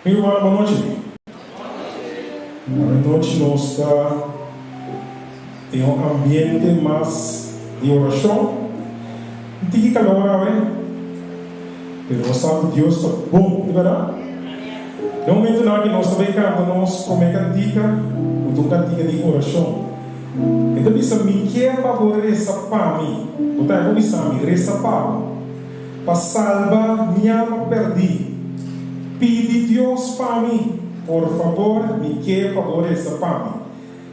Mi rumannan, bon nochi. Awe nochi nos ta den un ambiente mas di orashon. Un tiki kalor awe, pero nos sa ku Dios ta bon, di bèrdat? Den momentunan aki nos ta bai kanta nos promé kantika, ku ta un kantika di orashon. E ta bisa, Mi kier pa bo resa pa mi. Bo ta por bisa mi, Resa pa bo, pa salba mi alma pèrdí. Pidi Dios pa mi. Por fabor, mi kier pa bo resa pa mi.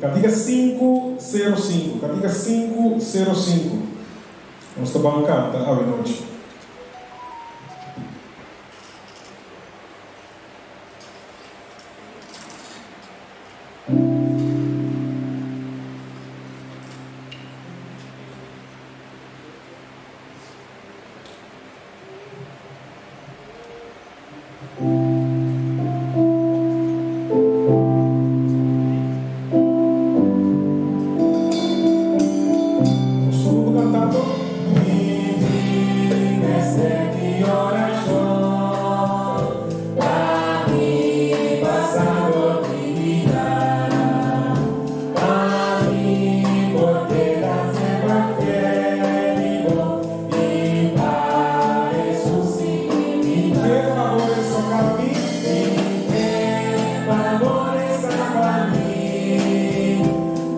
Kantika 505, kantika 505. Nos ta ban kanta awe nochi. Nos tur huntu kantando. Mi tin mester di orashon. Pa mi pasa dor di bida, pa mi por keda semper fiel i bon i pa Hesus sigui mi Mi ke pa bo resa pa mi. Mi ke pa bo resa pa mi,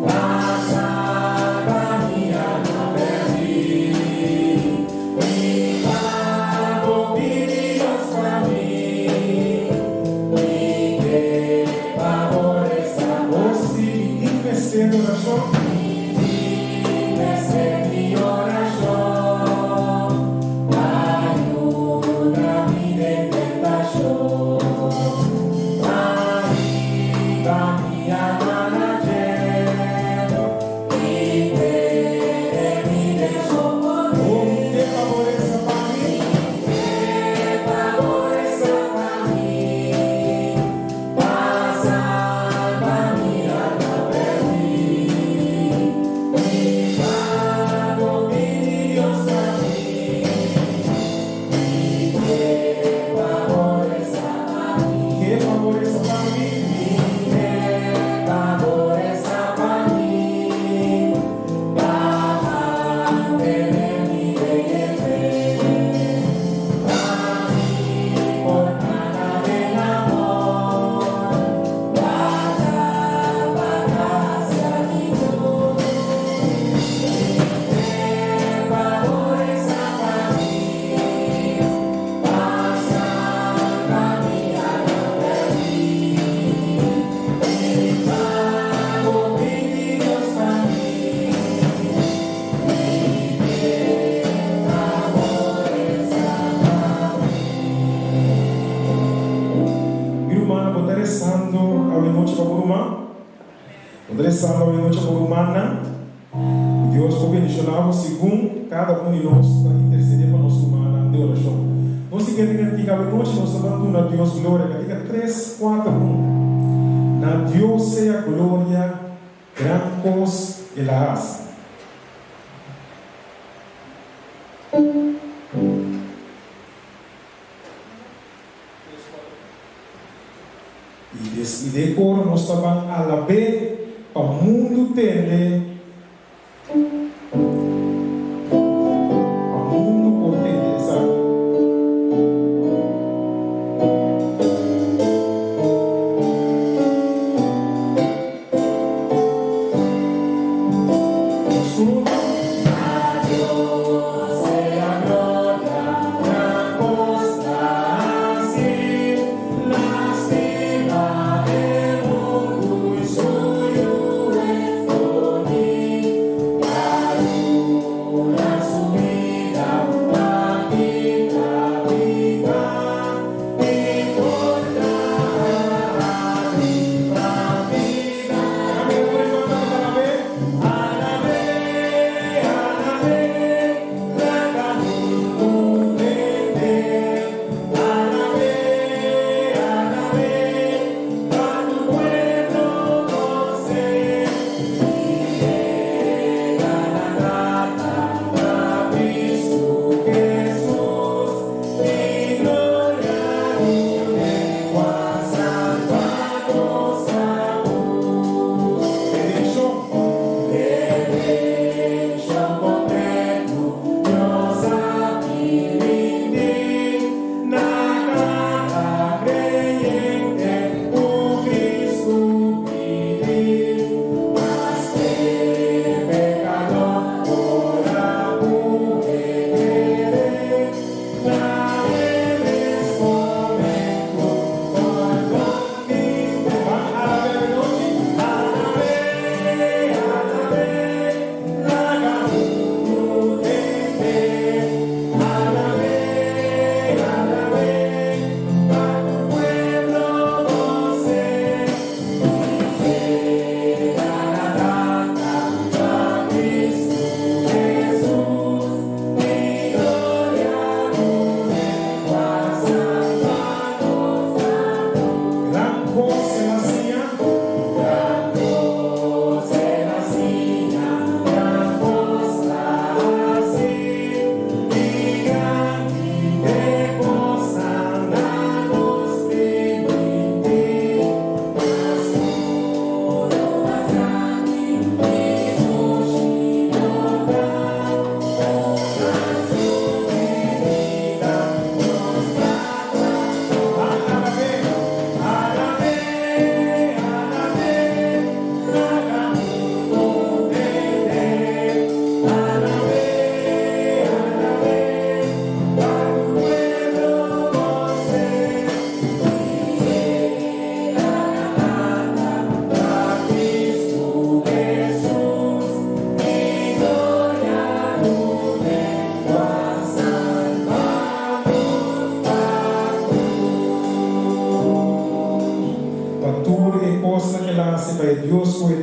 pa salba mi alma perdí. Mi pa bo pidi Dios pa mi, mi ke pa bo resa pa Oh si, mi tin mester di orashon. Mi tin mester di orashon, pa yuda mi den tentashon, pa hiba mi alma na dje. Oh, mi ke pa bo resa pa mi. Ke pa bo resa pa mi. Mi rumannan, bo ta rezando awe nochi pa bo ruman? Bo ta rezando awe nochi pa bo rumannan? Ku Dios por bendishoná bo segun kada un di nos ta intersedé pa nos rumannan den orashon. Nos siguiente kantika awe nochi nos ta ban duna Dios gloria. Kantika tres, kuater, un. Na Dios sea gloria, gran kos El a hasi. I de koro nos ta ban alab'é pa mundu tende, pa mundu por tende esaki. Nos tur.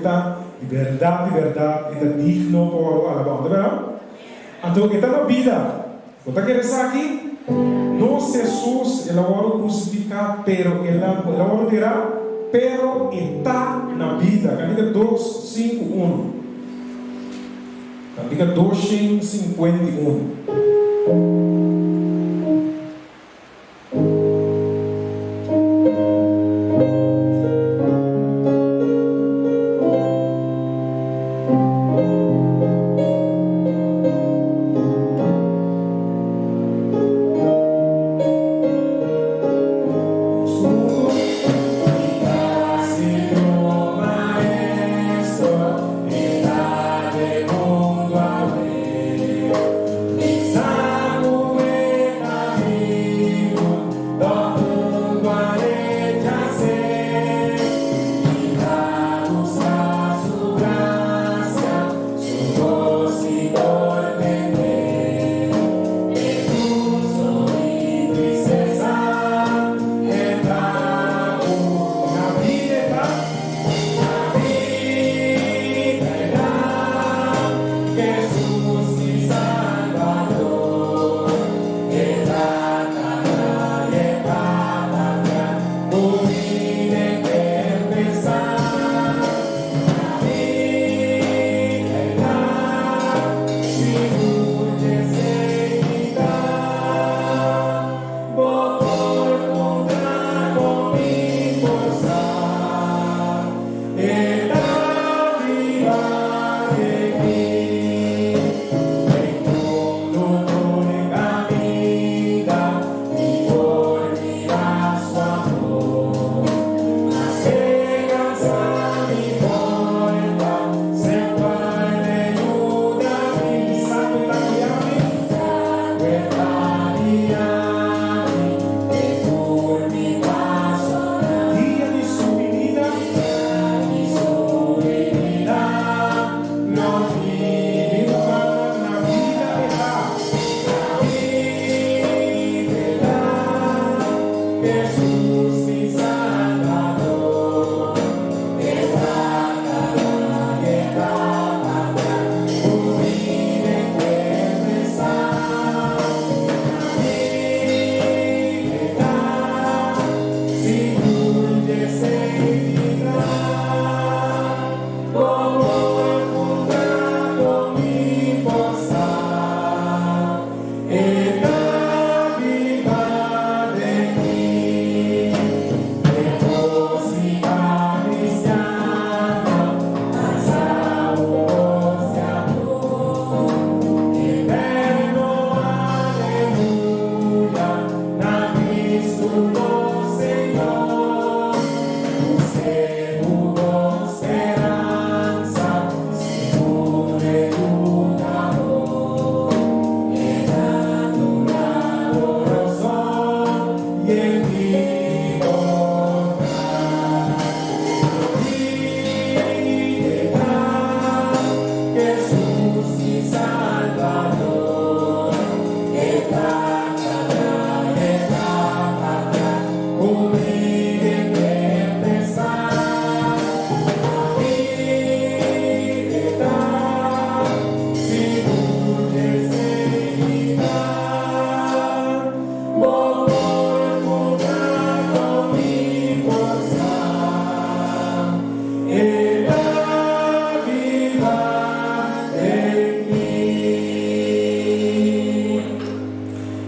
ta di bèrdat, di bèrdat e ta digno pa wòrdu alabá. No ta bèrdat? Anto e ta na bida. Bo ta kere esaki? Nos Hesus, el a wòrdu krusifiká, pero el a el a wòrdu derá, pero e ta na bida. Kantika dos, sinku, unu. Kantika 251.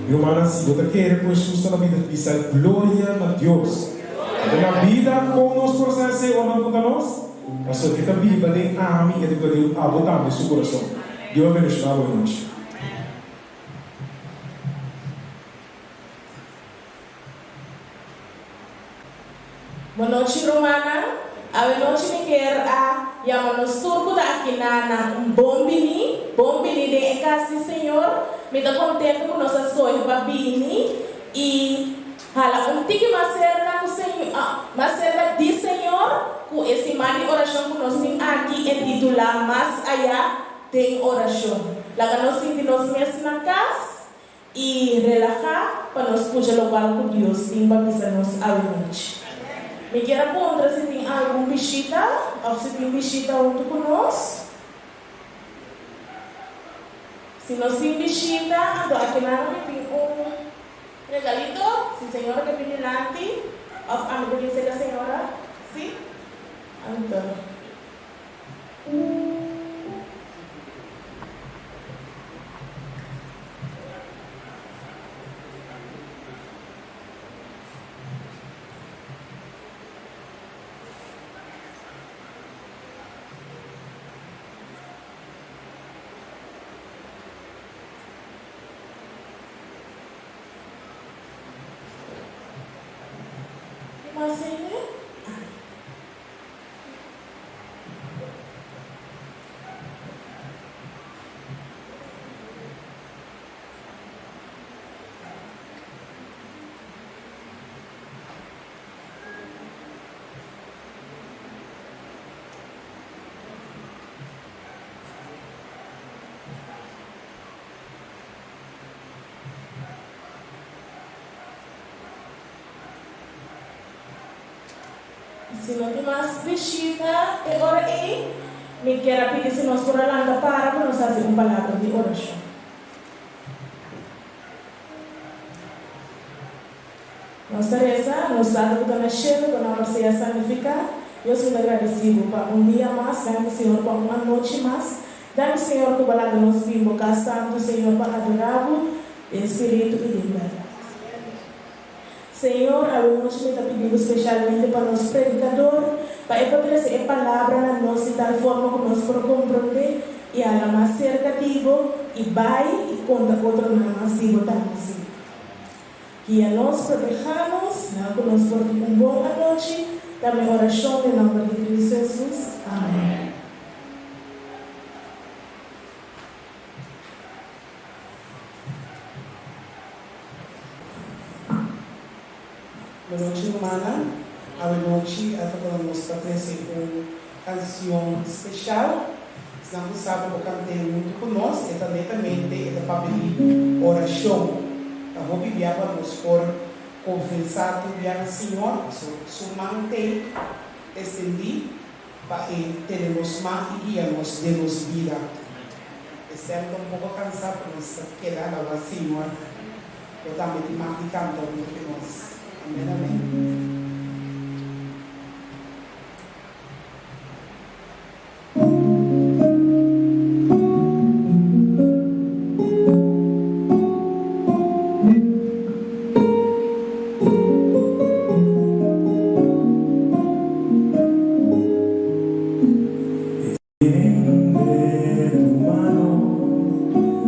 Mi rumannan, si bo ta kere ku Hesus ta na bida, bisa gloria na Dios. E ta na bida, kon nos por sa esei ora nan puntra nos? Pasobra e ta biba den ami, e ta biba den abo tambe, su kurason. Dios a bendishoná bo e nochi. Bonochi rumannan, awe nochi mi kier a yama nos tur ku ta aki na na un bon bini, bon bini den e kas di Señor. Mi ta kontento ku nos a skohe pa bini i hala un tiki mas serka ku Señor, mas serka di Señor ku e siman di orashon ku nos tin aki entitulá Mas Ayá den Orashon. Laga nos sinti nos mes na kas I relahá pa nos skucha lokual ku Dios tin pa bisa nos awe nochi. Mi kier a puntra si tin algun bishita òf si tin bishita huntu ku nos. Si nos tin bishita, anto akinan mi tin un regalito, si señora ke bin dilanti òf ami ta bin serka señora, si? Anto. Ki mas hende? Si no tin mas bishita e ora ei, mi kier a pidi si nos por a lanta para pa nos hasi un palabra di orashon. Nos ta resa, Nos Tata ku ta na shelu, ku nòmber sea santifiká. Dios mi ta gradisí bo pa un dia mas, danki Señor pa un anochi mas, danki Señor ku bo a laga nos bin bo kas santu Señor pa adorá bo den spiritu i den bèrdat. Señor, awenochi mi ta pidi bo speshalmente pa nos predikador, pa e por trese e palabra na nos di tal forma ku nos por komprondé i hala mas serka di bo i bai i konta otronan mas di bo tambe, Señor. Guia nos, protehá nos, nan ku nos por tin un bon anochi, ta mi orashon den nòmber di Kristu Hesus. Amèn. Bonochi rumannan, awenochi a toca na nos pa trece un cancion special. Esnan cu sa pa bo cant'e hunto cu nos, e ta netamente e ta papia di oracion. Ta hopi bia pa nos por confesa tur bia na Señor, pasobra Su man t'ei extendi pa e tene nos man y guia nos den nos bida. E stem ta un poco cansa, pero nos ta keda alaba Señor. Bo tambe tin mag di canta hunto cu nos. Amen, amen. Extiende tu mano,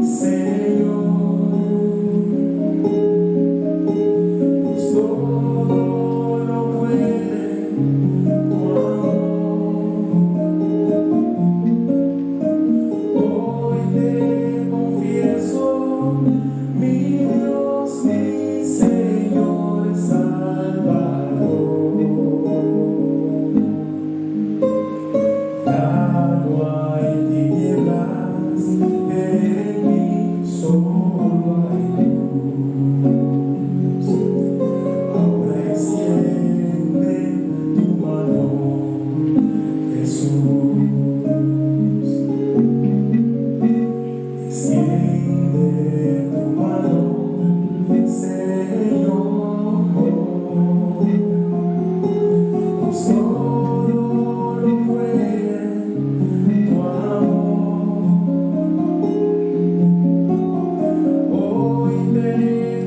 Señor, pues todo lo puede tu amor. Hoy te confieso, mi Dios, mi Señor Salvador. Ya no hay tinieblas en mí, solo hay luz. Ahora extiende tu mano, Jesús. Extiende tu mano, Señor. Solo lo puede tu amor. Hoy te.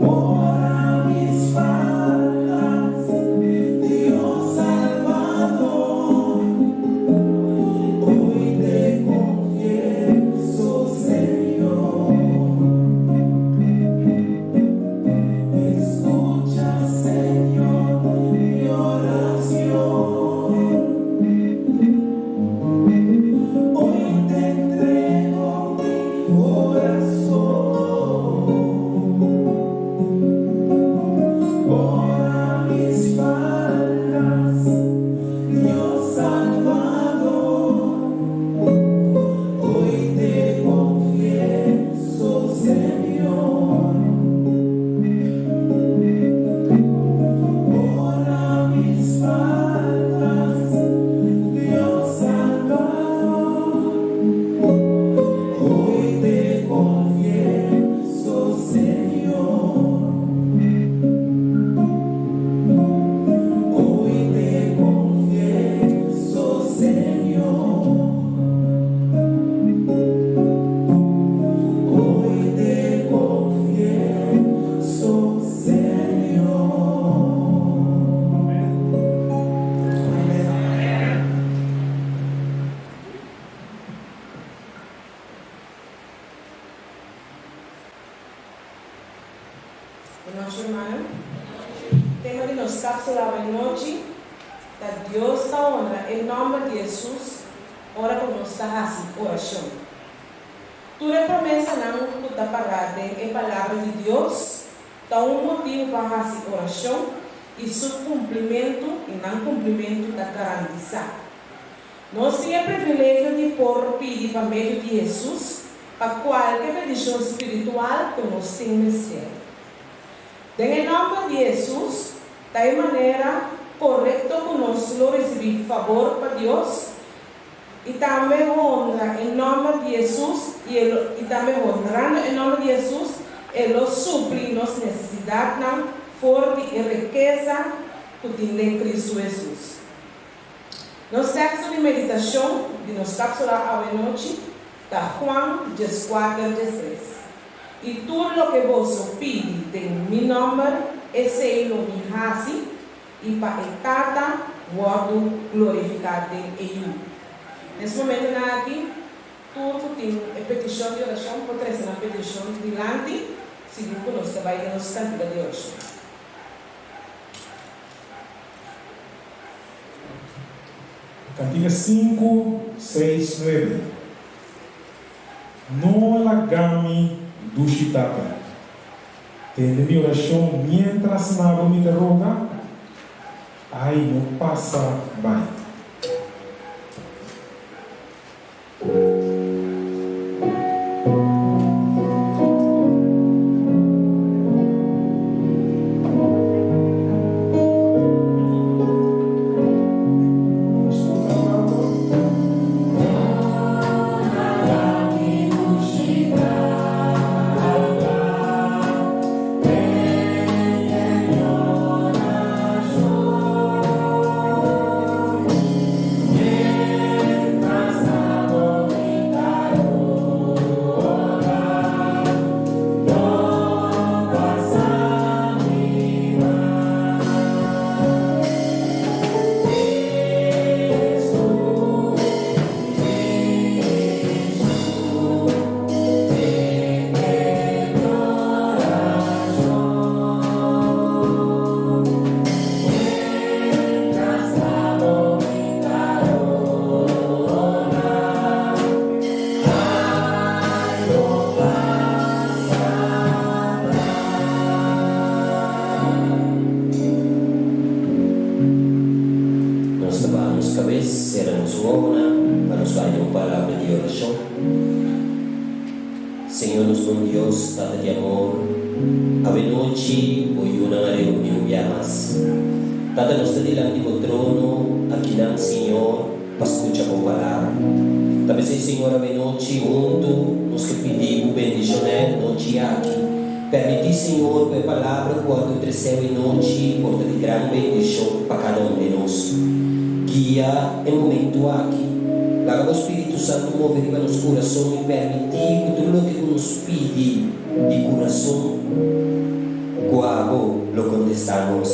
Borra mis faltas, Dios Salvador. Hoy te confieso, Señor. Escucha, Señor, mi oración. Hoy te entrego mi corazón. Borra mis faltas, Dios Salvador. Hoy te confieso, Señor. Borra mis faltas, Dios Salvador. Hoy te confieso, Señor. Hoy te confieso, Señor. Hoy te confieso, Señor. Amen. Bon nochi, ruman. Tema di nos kápsula awe nochi, ta Dios ta honra e nòmber di Hesus ora ku nos ta hasi orashon. Tur e promesanan ku ta pará den e Palabra di Dios ta un motibu pa hasi orashon i su kumplimentu i nan kumplimentu ta garantisá. Nos tin e privilegio di por pidi pa medio di Hesus pa kualke bendishon spiritual ku nos tin mester. Den e nòmber di Hesus ta e manera korekto ku nos lo risibí fabor pa Dios i tambe honra e nòmber di Hesus i e lo i tambe honrando e nòmber di Hesus e lo supli nos nesesidatnan for di e rikesa ku tin den Kristu Hesus. Nos teksto di meditashon di nos kápsula awe nochi ta Juan 14, 13, I tur loke boso pidi den mi nòmber, esei lo mi hasi, i pa e Tata wòrdu glorifiká den e Yu. Nes momentunan aki, tur ku tin e petishon di orashon por trese nan petishon dilanti, segun ku nos ta bai den nos kantika di orashon. Kantika sinku, seis, nuebe No laga mi dushi Tata, tende mi orashon miéntras na bo mi ta roga, ai no pasa bai. Nos ta baha nos kabes, sera nos wowonan pa nos bai den un palabra di orashon. Señor nos bon Dios, Tata di amor, awe nochi bo yunan a reuni un bia mas. Tata nos ta dilanti bo trono akinan, Señor, pa skucha bo palabra. Ta p'esei, Señor, awe nochi huntu nos ke pidi bo bendishon e nochi aki. Permití, Señor, ku e palabra ku a tu tresé awe nochi por ta di gran bendishon pa kada un di nos. Guia e momentu aki. Laga bo Spiritu Santu move riba nos kurason i permití ku tur loke ku nos pidi di kurason. ku abo lo kontestá nos.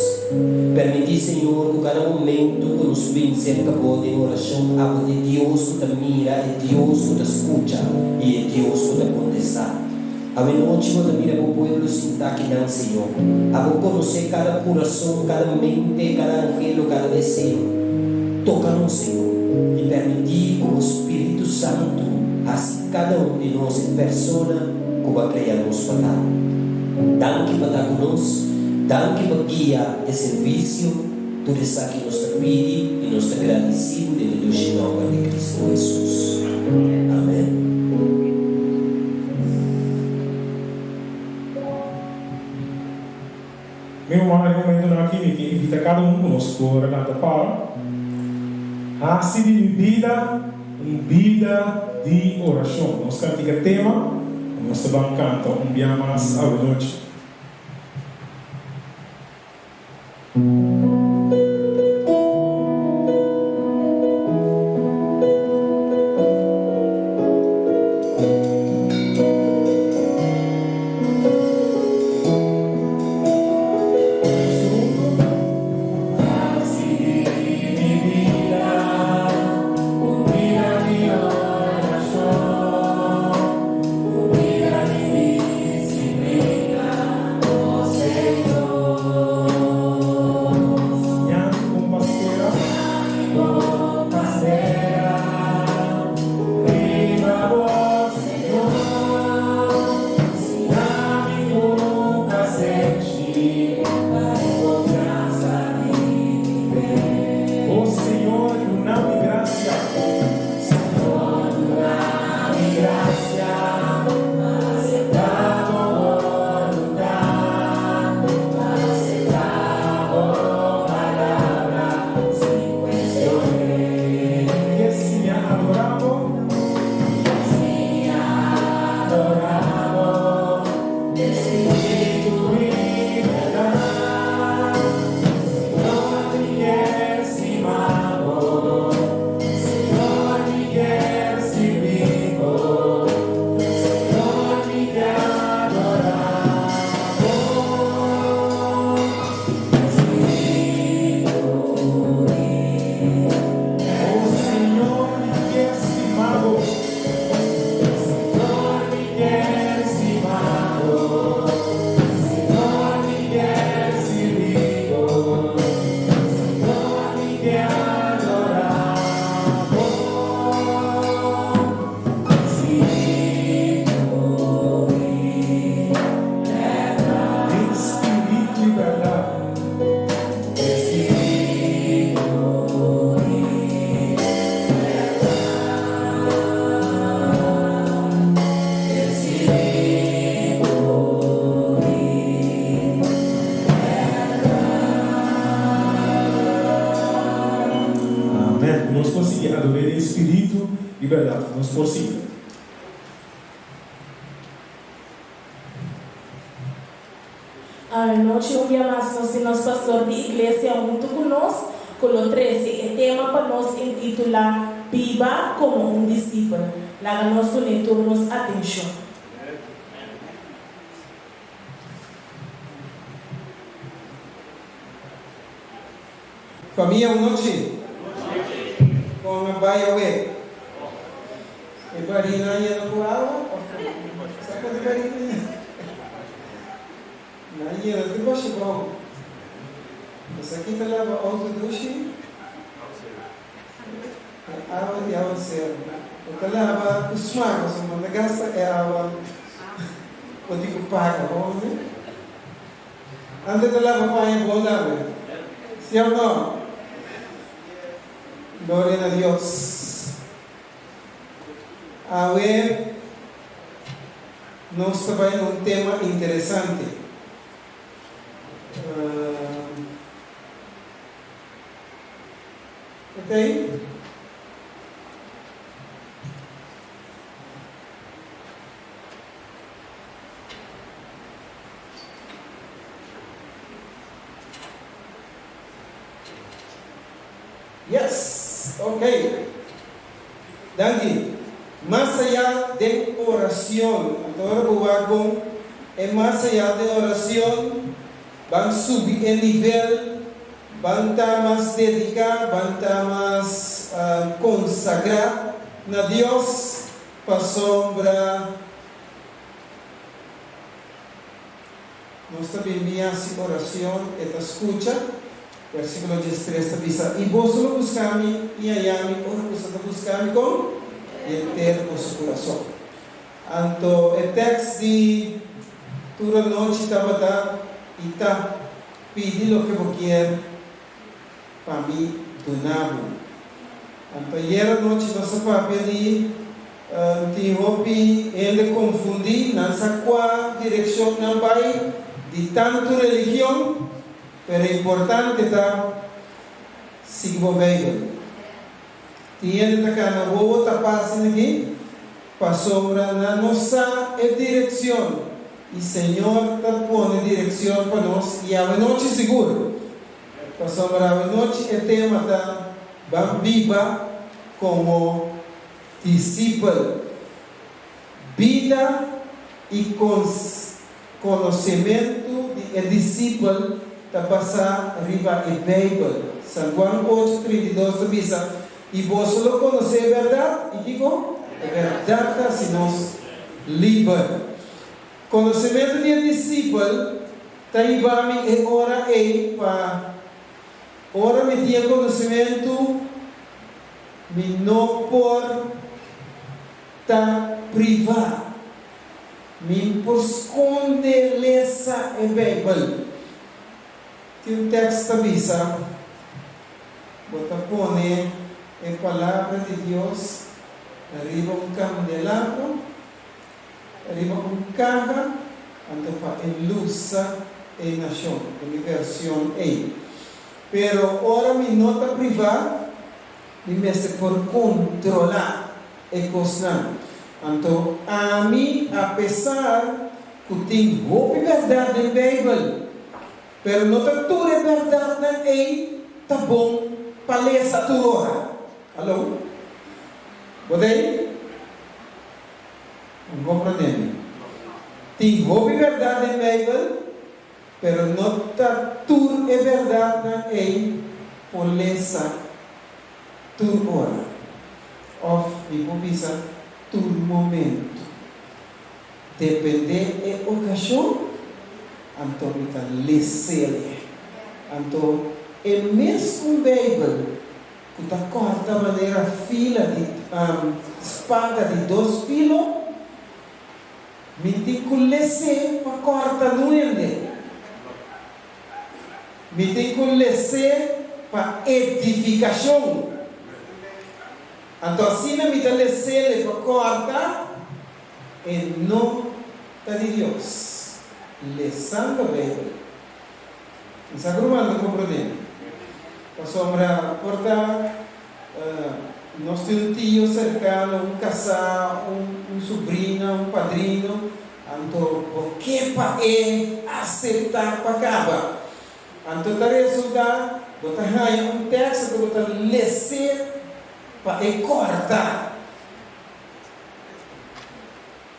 Permití, Señor, ku kada momentu ku nos bin serka Bo den orashon, abo ta e Dios ku ta mira, e Dios ku ta skucha i e Dios ku ta kontestá. Awenochi Bo ta mira Bo pueblo sintá kinan, Señor. Abo konosé kada kurason, kada mente, kada anhelo, kada deseo. Toka nos, Señor, i permití ku Bo Spiritu Santu hasi kada un di nos e persona ku Bo a krea nos pa ta. Danki pa ta ku nos. Danki pa guia e servisio. Tur esaki nos ta pidi i nos ta gradisí Bo den e dushi nòmber di Kristu Hesus. Amèn. Mi ruman, den momentunan aki mi ke invita kada un ku nos por lanta para hasi di mi bida un bida di orashon. Nos kantika tema ku nos ta ban kanta un bia mas awenochi. Amèn. Ku nos por sigui ador'é den spiritu i bèrdat. Ku nos por sigui. Anochi un bia mas nos tin nos pastor di iglesia huntu ku nos ku lo trese e tema pa nos intitulá Biba komo un disipel. Laga nos dun'é tur nos atenshon. Famia un nochi. Con a bay awe. E barina yena cu awa of con? Sa con e barina yena? Nan yena tur bashi bou. Esaki ta laba auto dushi. E awa di awacero. Bo ta laba cu smaak pasobra bo ta gasta e awa bo tin cu paga hopi. Antes ta laba paña bon tambe. Si of no? Gloria na Dios. Awe nos ta bai na un tema interesante. Ok? Yes! Ok. Danki. Mas ayá den oracion. Anto ora bo wak bon. E mas ayá den oracion, ban subi e nivel, ban ta mas dedica, ban ta mas consagra na Dios, pasobra nos ta bin bin haci oracion, E ta scucha. Versiculo diestres ta bisa, I boso lo busca mi i haña mi ora boso ta busca mi con henter boso curason. Anto e tekst di tur anochi tabata i ta, Pidi loke bo kier pa mi duna bo. Anto ayer anochi nos a papia di tin hopi hende konfundí, nan sa kua direkshon nan bai di tantu religion, pero importante ta sigui bo Beibel. Tin hende ta kana wowo tapá asina aki pasobra nan no sa e direccion y Señor ta pone direccion pa nos y awenochi sigur pasobra awenochi e tema ta ban biba como discipel bida y Konosementu di e disipel ta basá riba e Beibel. San Juan ocho, 32 ta bisa, I boso lo konosé e bèrdat, i kiko? E bèrdat ta hasi nos liber. Konosementu di e disipel ta hiba mi e ora ei pa ora mi tin e konosementu, mi no por ta privá. Mi por skonde lesa e Beibel. Tin un tèkst ta bisa, Bo ta pone e Palabra di Dios riba un kandelabro, riba un kaha, anto pa e lusa e nashon, den mi version ei. Pero ora mi no ta privá, mi mester por kontrolá e kosnan. Anto ami, apesar ku tin hopi bèrdat den Beibel, pero no ta tur e bèrdatnan ei ta bon pa lesa tur ora. Haló? Bo ta ei? Bo komprondé mi? Tin hopi bèrdat den Beibel, pero no ta tur e bèrdatnan ei por lesa tur ora, òf mi por bisa tur momentu. Dependé e okashon, anto mi ta les'el. Anto e mes un Beibel ku ta kòrta manera fila di spada di dos filo, mi tin ku les'é pa kòrta nuende. Mi tin ku les'é pa edifikashon. Anto asina mi ta les'é pa kòrta, e no ta di Dios. Lesando Beibel. Mi sa ku ruman ta komprondé mi. Pasobra por ta nos tin un tio serkano, un kasá, un subrina, un padrino. Anto bo ke pa e aseptá pa kaba. Anto ta resultá bo ta haña un teksto ku bo ta les'é pa e kòrta.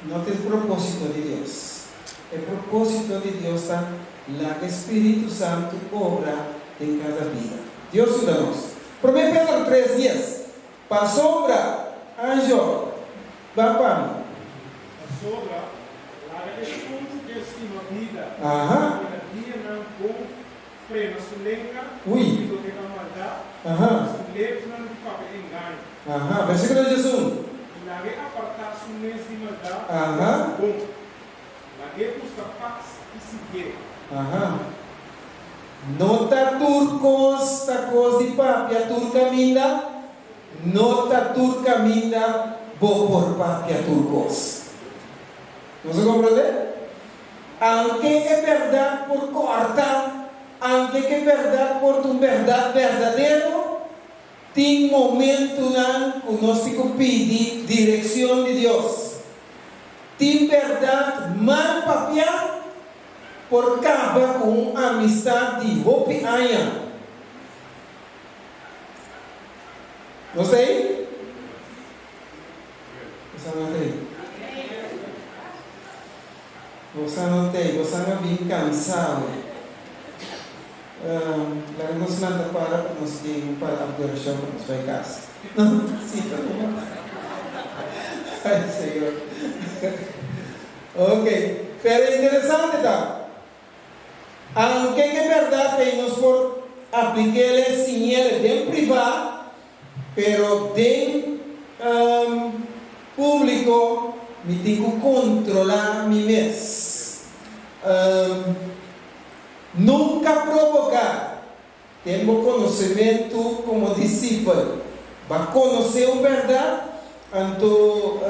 No ta e propósito di Dios. E propósito di Dios ta laga e Spiritu Santu obra den kada bida. Dios yuda nos. Promé Pedro tres dies. Pasobra, anjo, ba pa mi. Pasobra, laga esun ku ke stima bida Aha. i mira dianan bon frena su lenga Ui. di loke ta maldat Aha. i su lepnan di papia engaño. Aha. Versíkulo diesun. I lag'é apartá su mes di maldat i Aha. hasi bon. Lag'é buska pas i siguié. Aha. No ta tur kos ta kos di papia tur kaminda, no ta tur kaminda bo por papia tur kos. Nos a komprondé? Aunke e bèrdat por kòrta, aunke ku e bèrdat por ta un bèrdat berdadero, tin momentunan ku nos tin ku pidi direkshon di Dios. Tin bèrdat mal papiá por kaba ku un amistad di hopi aña. Nos ta ei? Nos a no ta ei? Nos. Boso no t'ei, boso a bin kansá awe. Laga nos lanta para pa nos tin un palabra di orashon pa nos bai kas. No, sinta numa. Ay, Señor. Ok, pero interesante ta, aunke ke bèrdat ei nos por aplik'el, siñ'el den privá, pero den públiko mi tin ku kontrolá mi mes. Nunka provoká. Den bo konosementu komo disipel, bo a konosé un bèrdat? Anto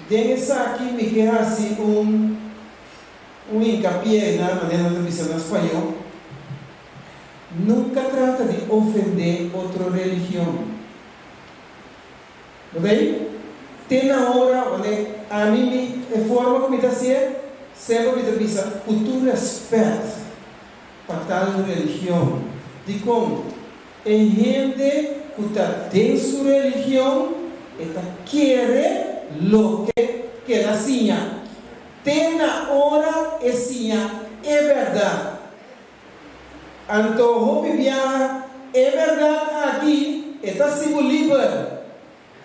den esaki mi ke hasi un un hinkapié na manera nan ta bisa na spañó, Nunka trata di ofendé otro religion. Bo ta ei? Te na ora wanneer ami mi e forma ku mi ta hasié, semper mi ta bisa ku tur rèspèt pa tal religion. Dikon? E hende ku ta den su religion e ta kere loke ku el a siña. Te na ora e siña e bèrdat. Anto hopi biaha e bèrdat aki e ta hasi bo liber,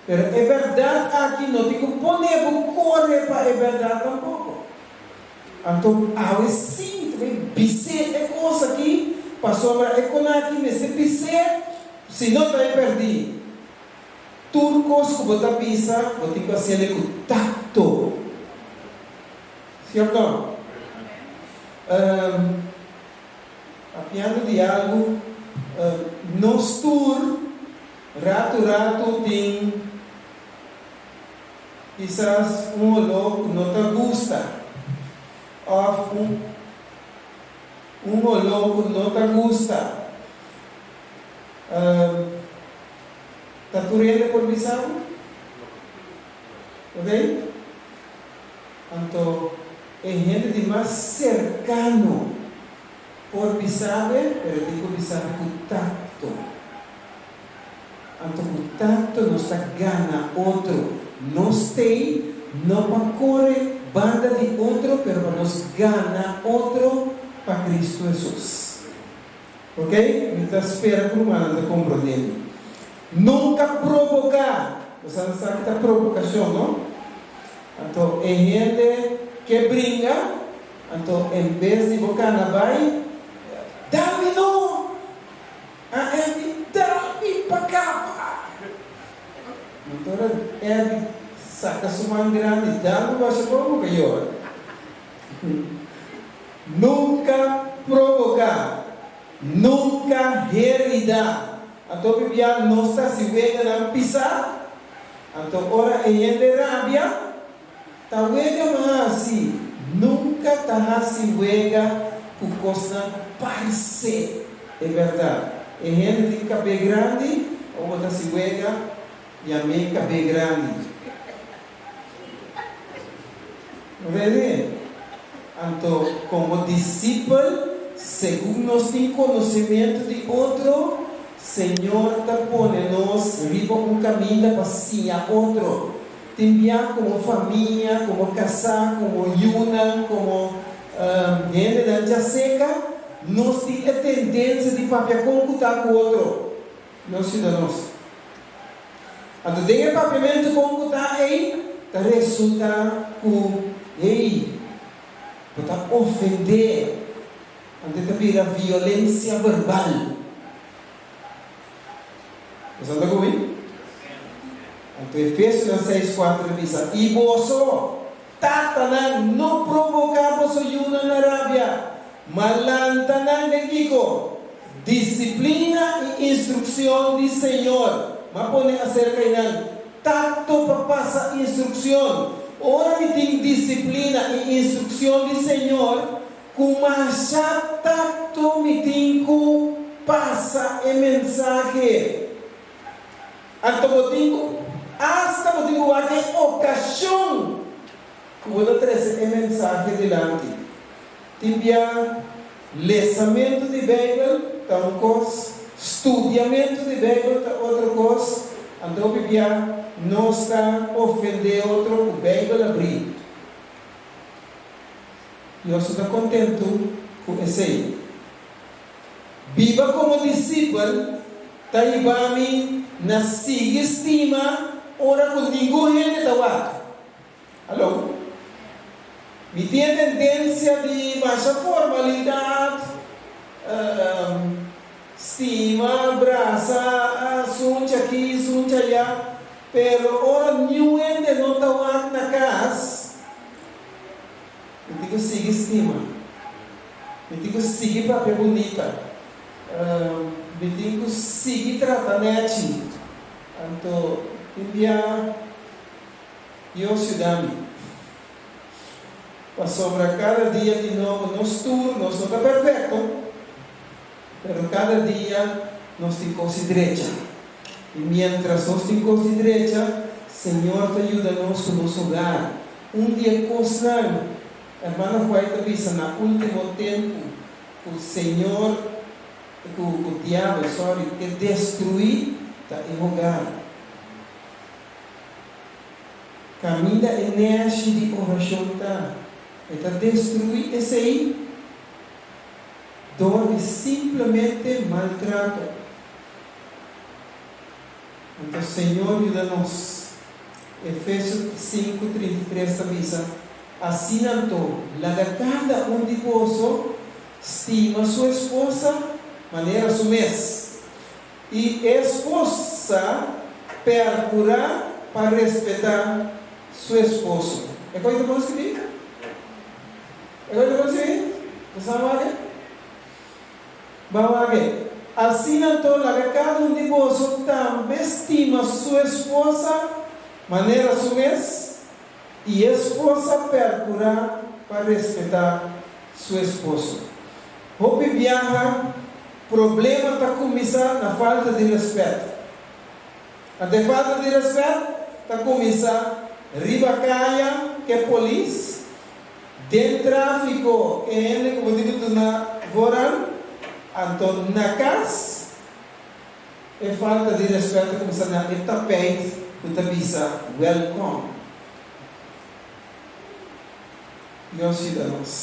pero e bèrdat aki no tin ku pone bo kore pa e bèrdat tampoko. Anto awe sí ta bay bis'é e kos aki, pasobra e kon aki mester bis'é, si no ta bay pèrdí. Tur kos ku bo ta bisa, bo tin ku hasiel ku takto. Sierto? Papiando di algu, nos tur ratu ratu tin kisas un oló ku no ta gusta òf un un oló ku no ta gusta. Ta tur hende por bisa bo? Oké? Anto e hende di mas serkano por bisabe, pero e tin ku bisabe ku takto. Anto ku takto nos ta gana otro. Nos t'ei no pa kore banda di otro, pero pa nos gana otro pa Kristu Hesus. Ok? Mi ta spera ku rumannan ta komprondé mi. Nunka provoká! Bo sa sa ki ta provokashon, no? Anto e hende ke bringa, anto en bes di bo kana bai, Dal mi no! A Eddie, dal mi pa kaba! Anto ora Eddie saka su man grandi, dal bo basha bo, bo ka yora. Nunka provoká, nunka heridá. Anto bibia nos ta hasi weganan pisá. Anto ora e hende rabia, ta wega mas hasi. Nunka ta hasi wega ku kosnan ku parse e bèrdat. E hende tin kabé grandi, ora bo ta hasi wega, yam'é kabé grandi. Rene, Anto, komo disipel, segun nos tin konosementu di otro, Señor ta pone nos riba un kaminda pa siña otro. Tin bia komo famia, komo kasá, komo yunan, komo hendenan djaseka, nos tin e tendensia di papia kon ku ta ku otro. Nos yuda nos. Anto den e papiamentu kon ku ta ei, ta resulta ku, hey, bo ta ofendé, anto e ta bira violensia verbal. Boso ta ku mi? Anto Efesionan seis kuater ta bisa, I boso, tatanan, no provoká boso yunan na rabia, ma lanta nan den kiko? Disiplina i instrukshon di Señor. M'a pone aserka i nan takto pa pasa instrukshon. Ora mi tin disiplina i instrukshon di Señor, ku masha takto mi tin ku pasa e mensahe. Anto bo tin ku, asta bo tin ku wak e okashon ku bo ta trese e mensahe dilanti. Tin bia lesamentu di Beibel ta un kos, studiamentu di Beibel ta otro kos, anto hopi bia nos ta ofendé otro ku Beibel abrí. Dios no ta kontentu ku esei. Biba komo disipel ta hiba mi na sigui stima ora ku ningun hende ta wak. Hallo. Mi tin e tendensia di masha formalidat, stima, brasa, suncha aki, suncha aya, pero ora niun hende no ta wak na kas, mi tin ku sigui stima. Mi tin ku sigui papia bunita. Mi tin ku sigui trata nèchi. Anto tin bia. Dios yuda mi. Pasobra kada dia di nobo nos tur nos no ta perfekto, pero kada dia nos tin kos di drecha. I miéntras nos tin kos di drecha, Señor ta yuda nos ku nos hogar. Un di e kosnan, Hermana White ta bisa na último tempu ku Señor, ku diabel, sorry, ke destruí ta e hogar. Kaminda e nèshi di orashon ta, e ta destruí esei dor di simplemente maltrato. Anto Señor yuda nos. Efesio sinku 33 ta bisa, Asina anto, laga kada un di boso stima su esposa manera su mes. I e esposa percura pa respeta su esposo. E koe ta bon skibí? E koe ta bon skibí? Bo sa wak e? Ban wak e. Asina anto laga kada un di boso tambe stima su esposa manera su mes, i e esposa percura pa respeta su esposo. Hopi biaha problema ta kuminsá na falta di rèspèt. Ante falta di rèspèt ta kuminsá riba kaya ku e polis, den tráfiko ku e hende ku bo tin ku duna voorrang, anto na kas e falta di rèspèt ta kuminsá na e tapijt ku ta bisa wèlkòm. Dios yuda nos.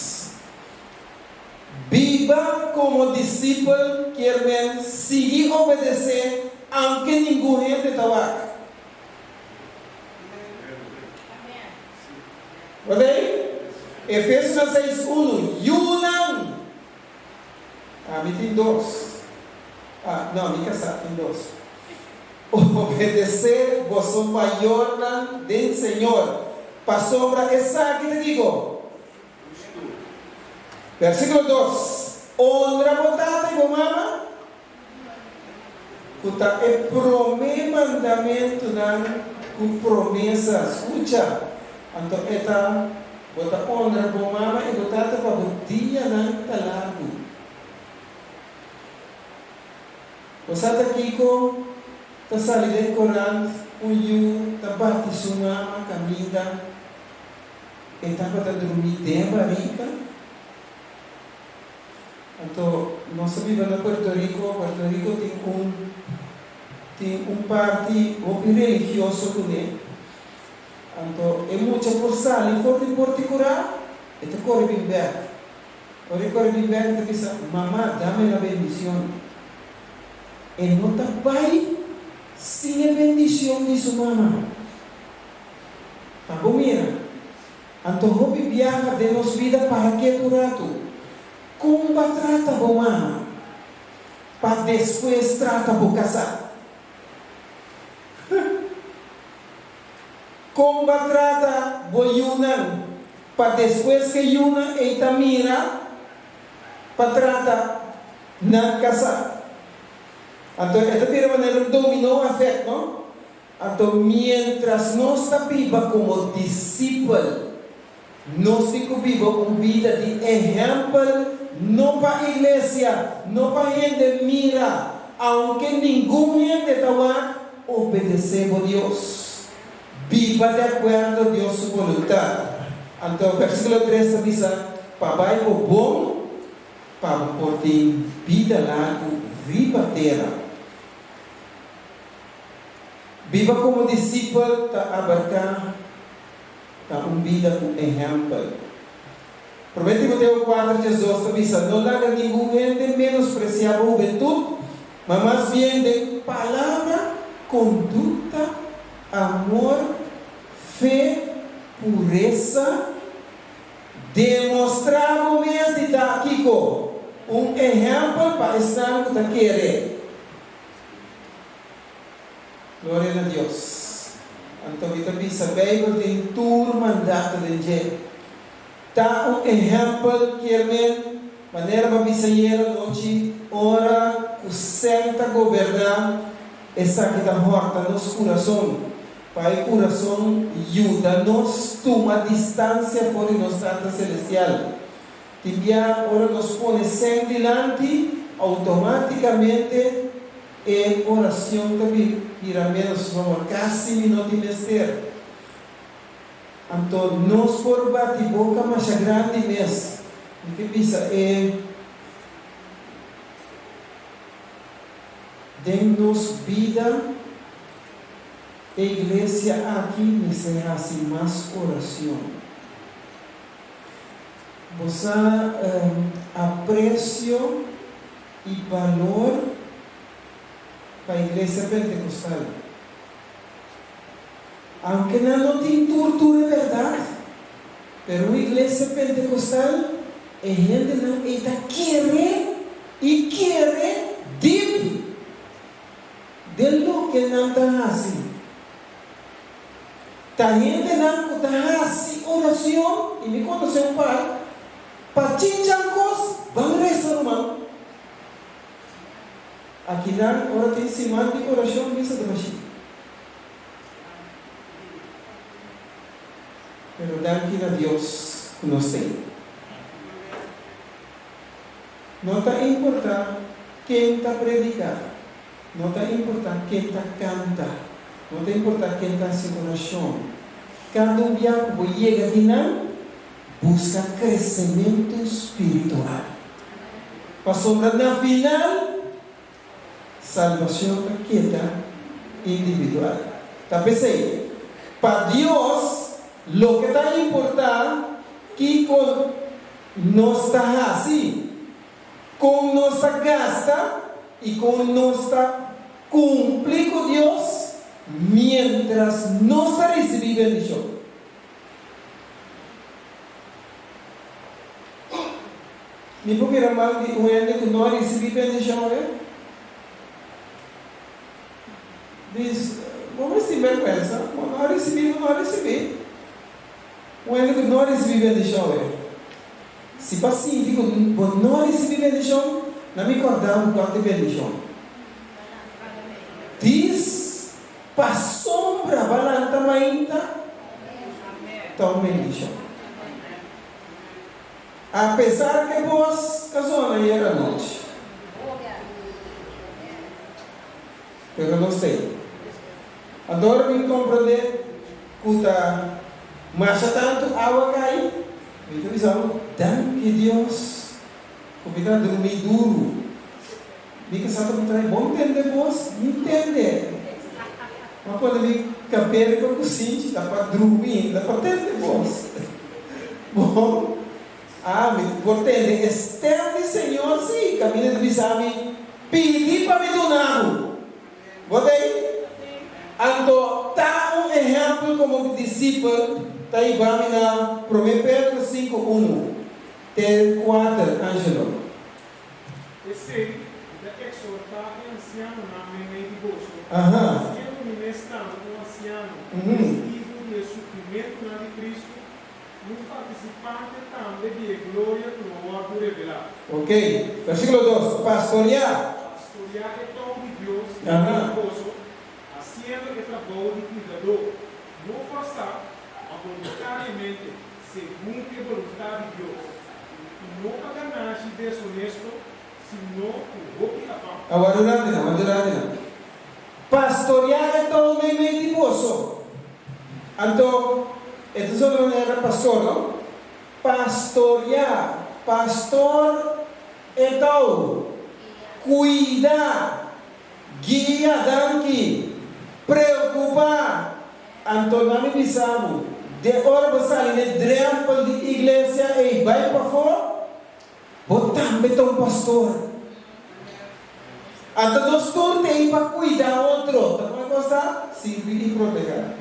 Biba komo disipel kier men sigui obedesé aunke ningun hende ta wak. Bo ta ei? Efesonan seis unu, Yunan! Ami tin dos. Ah, no, mi kasá tin dos. Obedesé boso mayornan den Señor, pasobra esaki ta kiko? Versíkulo dos, Honra bo tata i bo mama, ku ta e promé mandamentunan ku promesa. Skucha! Anto e ta, Bo ta honra bo mama i bo tata pa bo dianan ta largu. Bo sa ta kiko ta sali den korant, un yu ta bati su mama kaminda. E tabata drumí den barika. Anto nos a biba na Puerto Rico. Puerto Rico tin un tin un parti hopi religioso kuné. Anto e mucha por sali for di porti kurá, e ta kore bin bèk. Ora e kore bin bèk e ta bisa, Mama, dame la bendicion. E no ta bai sin e bendicion di su mama. Pa bo mira, anto hopi biaha den nos bida para ketu ratu. Kon ba trata bo mama pa despues trata bo kasá? Kon ba trata bo yunan pa despues ke yunan ei ta mira pa trata nan kasá? Anto e ta bira manera un dominó effect, no? Anto miéntras nos ta biba komo disipel, nos tin ku biba un bida di ehèmpel, no pa iglesia, no pa hende mira, aunke ningun hende ta wak, obedesé bo Dios. Biba di akuerdo Dios su boluntat. Anto versíkulo tres ta bisa, Pa bai bo bon, pa bo por tin bida largu riba tera. Biba komo disipel ta abarká ta un bida ku ehèmpel. Promé Timoteo kuater 12 ta bisa, No laga ningun hende menospresiá bo hubentut, ma mas bien den palabra, kondukta, amor, fe, puresa, demostrá bo mes di ta kiko? Un ehèmpel pa esnan ku ta kere. Gloria na Dios. Anto mi ta bisa Beibel tin tur mandato den dje. Ta un ehèmpel kier men, manera bo a bisa ayer anochi, ora ku sèn ta goberná, esaki ta hòrta nos kurason. Pa e kurason yuda nos tuma distansia for di nos Tata Selestial. Tin bia ora nos pone sèn dilanti, outomátikamente e oracion ta bira menos pasobra casi mi no tin mester. Anto nos por bati boca masha grandi mes. Mi ke bisa e den nos bida e iglesia aki mester haci mas oracion. Bo sa aprecio i balor pa Iglesia Pentekostal. Aunke nan no tin tur tur e bèrdat, pero un Iglesia Pentekostal e hendenan ei ta kere i kere dip den loke nan ta hasi. Ta hendenan ku ta hasi oracion, i mi konosé un par, Pa chinchan kos, ban resa ruman. Akinan ora tin siman di orashon misa ta bashí. Pero danki na Dios ku nos t'ei. No ta importá ken ta prediká, no ta importá ken ta kanta, no ta importá ken ta hasi orashon. Kada un bia ku bo yega di nan, Buska kresementu spiritual. Pasobra na final, salbashon ta keda individual. Ta p'esei, pa Dios loke ta importá kiko nos ta hasi, kon nos ta gasta i kon nos ta kumpli ku Dios miéntras nos ta risibí bendishon. Mi por mira mal di un hende ku no a risibí bendishon awe? Dis, Bo mester tin bèrgwensa, bo no a risibí, bo no a risibí. Un hende ku no a risibí bendishon awe. Si bo a sinti ku bo no a risibí bendishon, na mi kòrda bo kuantu bendishon. Dis, Pasobra ba lanta mainta ta un bendishon. Apesar ke bos ta zona ayer anochi. Pero nos ta ei. Anto ora mi komprondé ku ta masha tantu awa kai, mi ta bisa bo, Danki Dios ku mi ta drumí duru. Mi kasá ta puntra mi, Bo ntende bos? Mi ntende. Ma pone mi kabel riba kusinchi ta pa drumi, no pa tende bos. Bon, ami por tende e stèm di Señor? Sí, kaminda ta bisa mi, Pidi pa mi duna bo. Bo ta ei? Anto ta un ehèmpel komo disipel ta hiba mi na Promé Pedro sinku unu te kuater, Angelo. P'esei, mi ta eksortá e ansianonan meimei di boso, siendo mi mes tambe un ansiano, testigu di e sufrimentunan di Kristu i un partisipante tambe di e gloria ku lo wòrdu revelá. Ok, versíkulo dos, Pastoriá. Pastoriá e tou di Dios meimei di boso, hasiendo e trabou di kuidadó, no fòrsá, ma boluntariamente, segun e boluntat di Dios, i no pa ganashi desonesto, sino ku hopi afan. Awor durante nan, awor durante nan. Pastoriá e tou meimei di boso. Anto, e ta sona manera pastor, no? Pastoriá, pastor e tou. Kuida, guia, danki, preokupá. Anto nan mi bisa bo. De ora bo sali n'e drempel di iglesia ei bai pafó, bo tambe ta un pastor. Anto nos tur t'ei pa kuida otro. Ta kon e kos ta? Sirbi i protehá.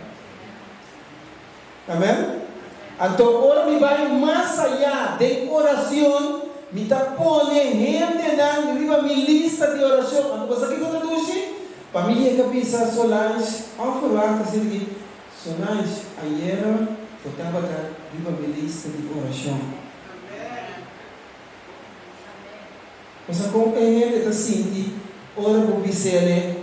Amen. Anto ora mi bai mas ayá den oracion, mi ta pone hendenan riba mi lista di oracion. Anto bo sa kico ta dushi? Pa mi yega bisa Solange, onverwacht asina ki, Solange, ayera bo tabata riba mi lista di oracion. Bo sa con e hende ta sinti ora bo bis'ele?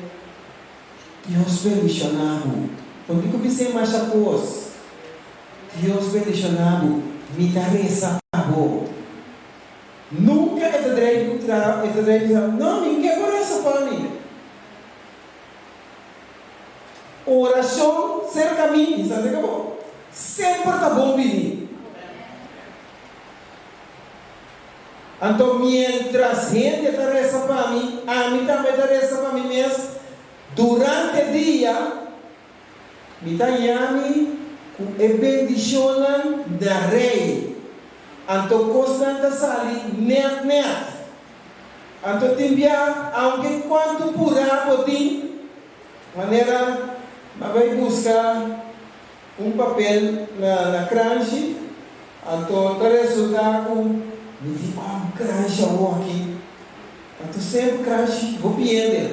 Dios bendiciona bo. Bo tin cu bis'é masha cos. Dios bendiciona bo. Mi ta reza pa bo. Nunca e ta drei cu tra, e ta drei bisa, No, mi ke bo reza pa mi. Oracion cerca mi, mi sa cerca bo, semper ta bon bini. Anto mientras hende ta resa pa mi, ami tambe ta resa pa mi mes. Durante dia, mi ta yami ku e bendishonnan na Rei. Anto kosnan ta sali nèt nèt. Anto tin bia, aunke kuantu purá bo tin, manera mi a bai buska un papel na na kranshi, anto ta resultá ku mi di, Oh, un kranshi awor aki. Anto semper kranshi hopi hende.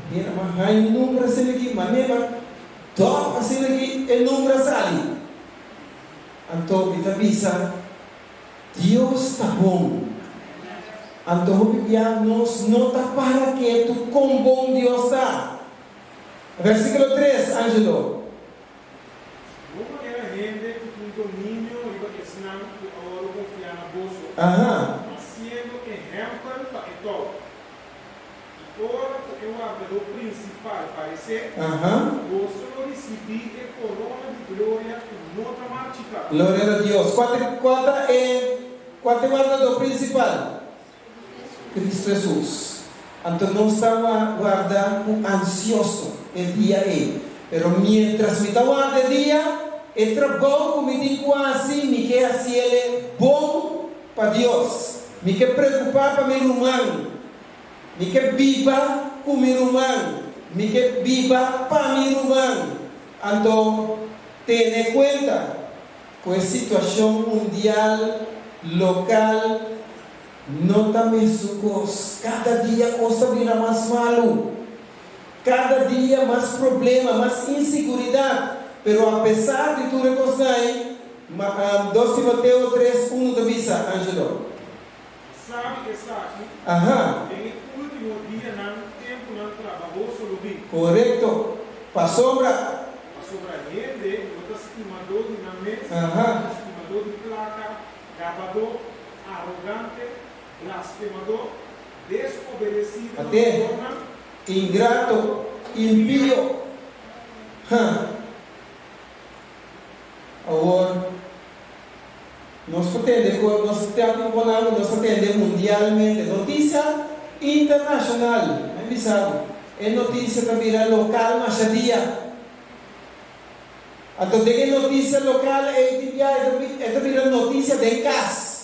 Mira, m'a haña un number asina aki, m'a neba dòp asina aki e number a sali. Anto mi ta bisa, Dios ta bon. Anto hopi bia nos no ta para ketu kon bon Dios ta. Versíkulo tres, Angelo. No manera hende ku tin dominio riba esnan ku a wòrdu konfiá na boso, ma siendo ehèmpel pa e tou. I ora ku e wardadó prinsipal paresé, boso lo risibí e korona di gloria ku no ta marchitá. Gloria na Dios. Kua ta kua ta e kua ta e wardadó prinsipal? Cristo Hesus. Anto nos ta warda ku ansioso e dia ei. Pero mientras mi ta warda e dia, e trabou ku mi tin ku hasi, mi ke hasiele bon pa Dios. Mi ke preokupá pa mi ruman. Mi ke biba ku mi ruman. Mi ke biba pa mi ruman. Anto tene kuenta ku e situashon mundial, lokal, No ta mesun kos. Kada dia kos ta bira mas malu. Kada dia mas problema, mas insiguridat. Pero apesar di tur e kosnan ei, dos Timoteo tres unu ta bisa, Angelo. Sabi esaki, den e ultimo dianan tempunan trabahoso lo bin. Korekto. Pasobra. Pasobra hende no ta stimadó di nan mes, stimadó di plaka, Gabadó, arogante, blasfemadó, desobedesido na Até, mayornan. ingrato, impio. Ha! Awor, nos por tende ku nos ta tin bon algu nos ta tende mundialmente. Notisia internashonal, mi a bisa bo, e notisia ta bira lokal masha dia. Anto den e notisia lokal ei tin bia e ta bira notisia den kas.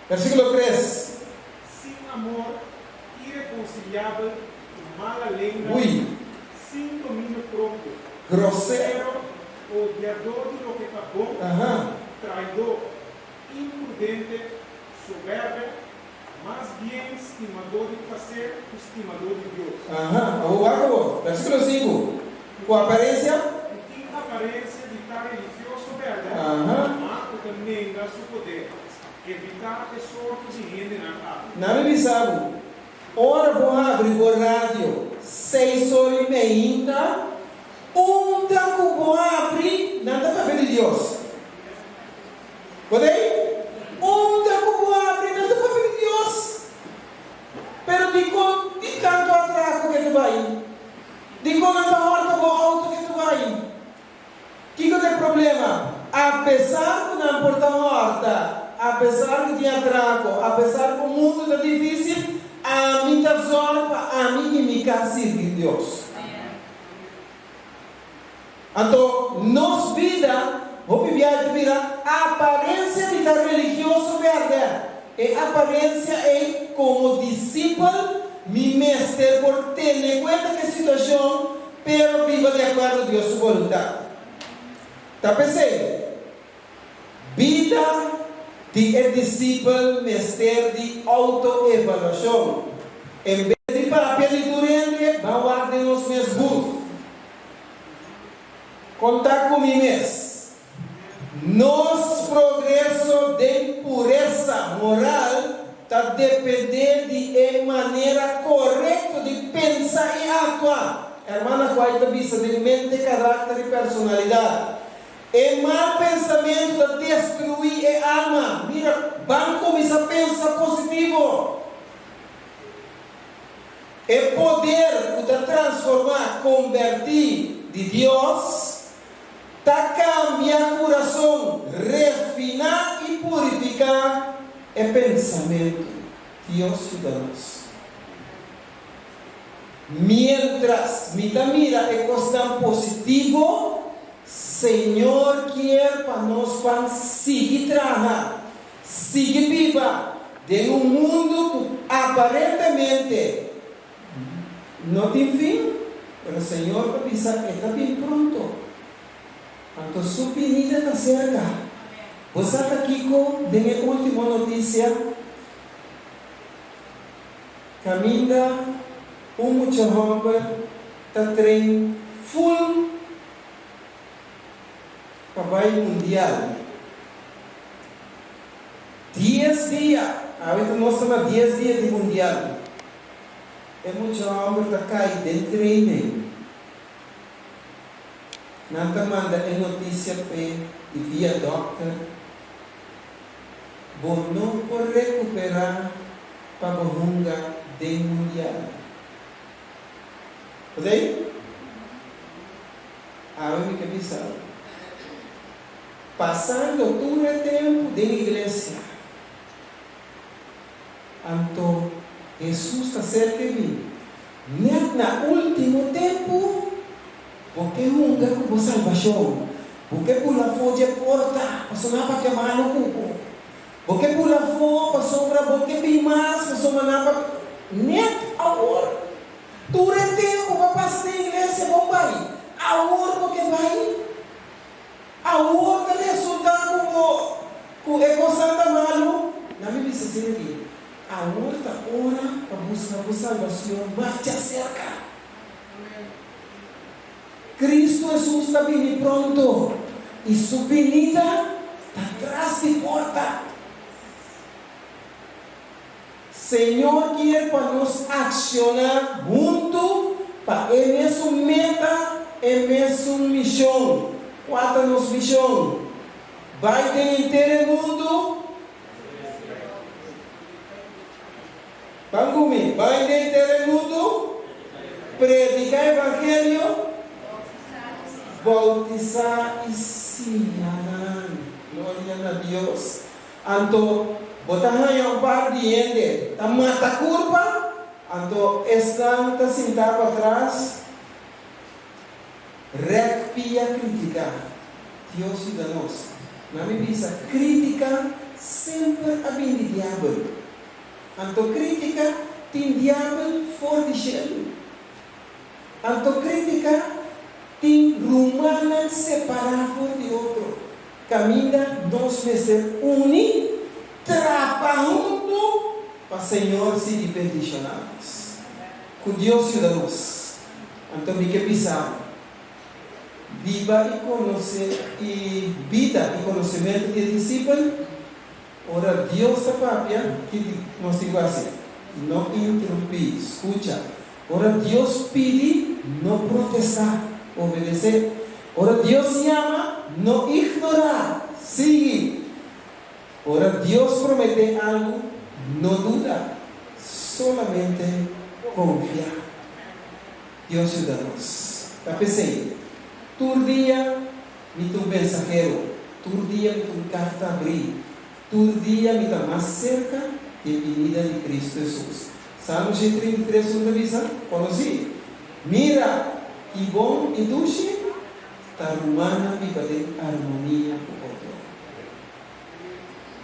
Versíkulo tres. Sin amor, irekonsiliabel, ku mala lenga, Ui. sin dominio propio, Grosero. grosero, odiadó di loke ta bon, Aha. traidó, imprudente, sobèrbè, Mas bien stimadó di plaser ku stimadó di Dios. Aha, awor wak awor, versíkulo sinku, Ku aparensia? Ku tin aparensia di ta religioso bèrdè, ma ku ta nenga su poder. Evitá e sorto di hendenan aki. Nan mi bisa bo, ora bo habri bo radio seis ora i meinta, unda ku bo habri, nan ta papia di Dios. Bo ta ei? Unda ku bo abri nan ta papia di Dios. Pero dikon tin tantu atraco ke ta bai? Dikon nan ta horta bo auto ke ta bai? Kiko ta e problema? Apesar ku nan por ta horta, apesar ku tin atraco, apesar ku mundu ta dificil, ami ta zorg pa ami i mi kas sirbi Dios. Anto nos bida hopi biaha ta bira aparensia di ta religioso bèrdè. E aparensia ei komo disipel mi mester por tene kuenta ku e situashon pero biba di akuerdo Dios su boluntat. Ta p'esei, bida di e disipel mester di outo-evaluashon. En bes di papia di tur hende, ban wak den nos mes but. Konta ku mi mes. Nos progreso den puresa moral ta dependé di e manera korekto di pensa i aktua. Hermana White ta bisa den Mente, Karakter i Personalidat, E mal pensamentu ta destruí e alma. Mira, ban kuminsá pensa positivo. E poder ku ta transformá, kombertí, di Dios ta kambia kurason, refiná i purifiká e pensamentu. Dios yuda nos. Miéntras mi ta mira e kosnan positivo, Señor kier pa nos ban sigui traha, sigui biba den un mundu ku aparentemente no tin fin, pero Señor ta bisa e ta bin pronto. Anto su binida ta serka. Bo sa ta kiko den e último notisia? Kaminda un mucha hòmber ta train ful pa bai mundial. Dies dia, awe ta nos ta na dies dia di mundial. E mucha hòmber ta kai den training. Nan ta manda e notisia p'e di via dòkter. Bo no por recuperá pa bo hunga den mundial. Osei? Awe mi ke bisa bo. Pasando tur e tempu den iglesia, anto Hesus ta serka e mi. Nèt na último tempu, bo ke hunga ku bo salbashon. Bo ke bula afó dje porta, pasobra nan a papia malu ku bo. Bo ke bula afó, pasobra bo ke bin mas, pasobra nan a papia. Nèt awor, tur e tempu bo a pasa den iglesia, bo bai. Awor bo ke bai? Awor ta resultá ku bo ku e kosnan ta malu? Nan mi bisa asina aki, Awor ta ora pa buska bo salbacion mas djacerca. Cristo Jesus ta bini pronto, i su binida ta tras di porta. Señor kier pa nos acciona huntu pa e mesun meta, e mesun mision. Cua ta nos mision? Bai den henter e mundu. Ban ku mi, bai den henter e mundu, prediká evangelio, boutisá i siña nan. Gloria na Dios. Anto bo ta haña un par di hende ta mata kurpa, anto esnan ta sintá patras rèk pia kritiká. Dios yuda nos. Na mi bisa, krítika semper a bin di diabel. Anto krítika tin diabel for di shelu. Anto krítika tin rumannan separá for di otro. Kaminda nos mester uni, trapa huntu pa Señor sigui bendishoná nos. Ku Dios yuda nos. Anto mi ke bisa bo, biba i konosé i bida i konosementu di e disipel, ora Dios ta papia, ki nos tin ku hasi? No interumpí, skucha. Ora Dios pidi, no protestá, obedesé. Ora Dios yama, no ignorá, sigui. Ora Dios prometé algu, no duda, solamente konfia. Dios yuda nos. Ta p'esei, tur dia mi ta un mensahero, tur dia mi ta un karta abrí, Tur dia mi ta mas serka di e binida di Kristu Hesus. Salmo 133 un ta bisa, Konosí, mira, ki bon i dushi! ta rumannan biba den armonia ku otro.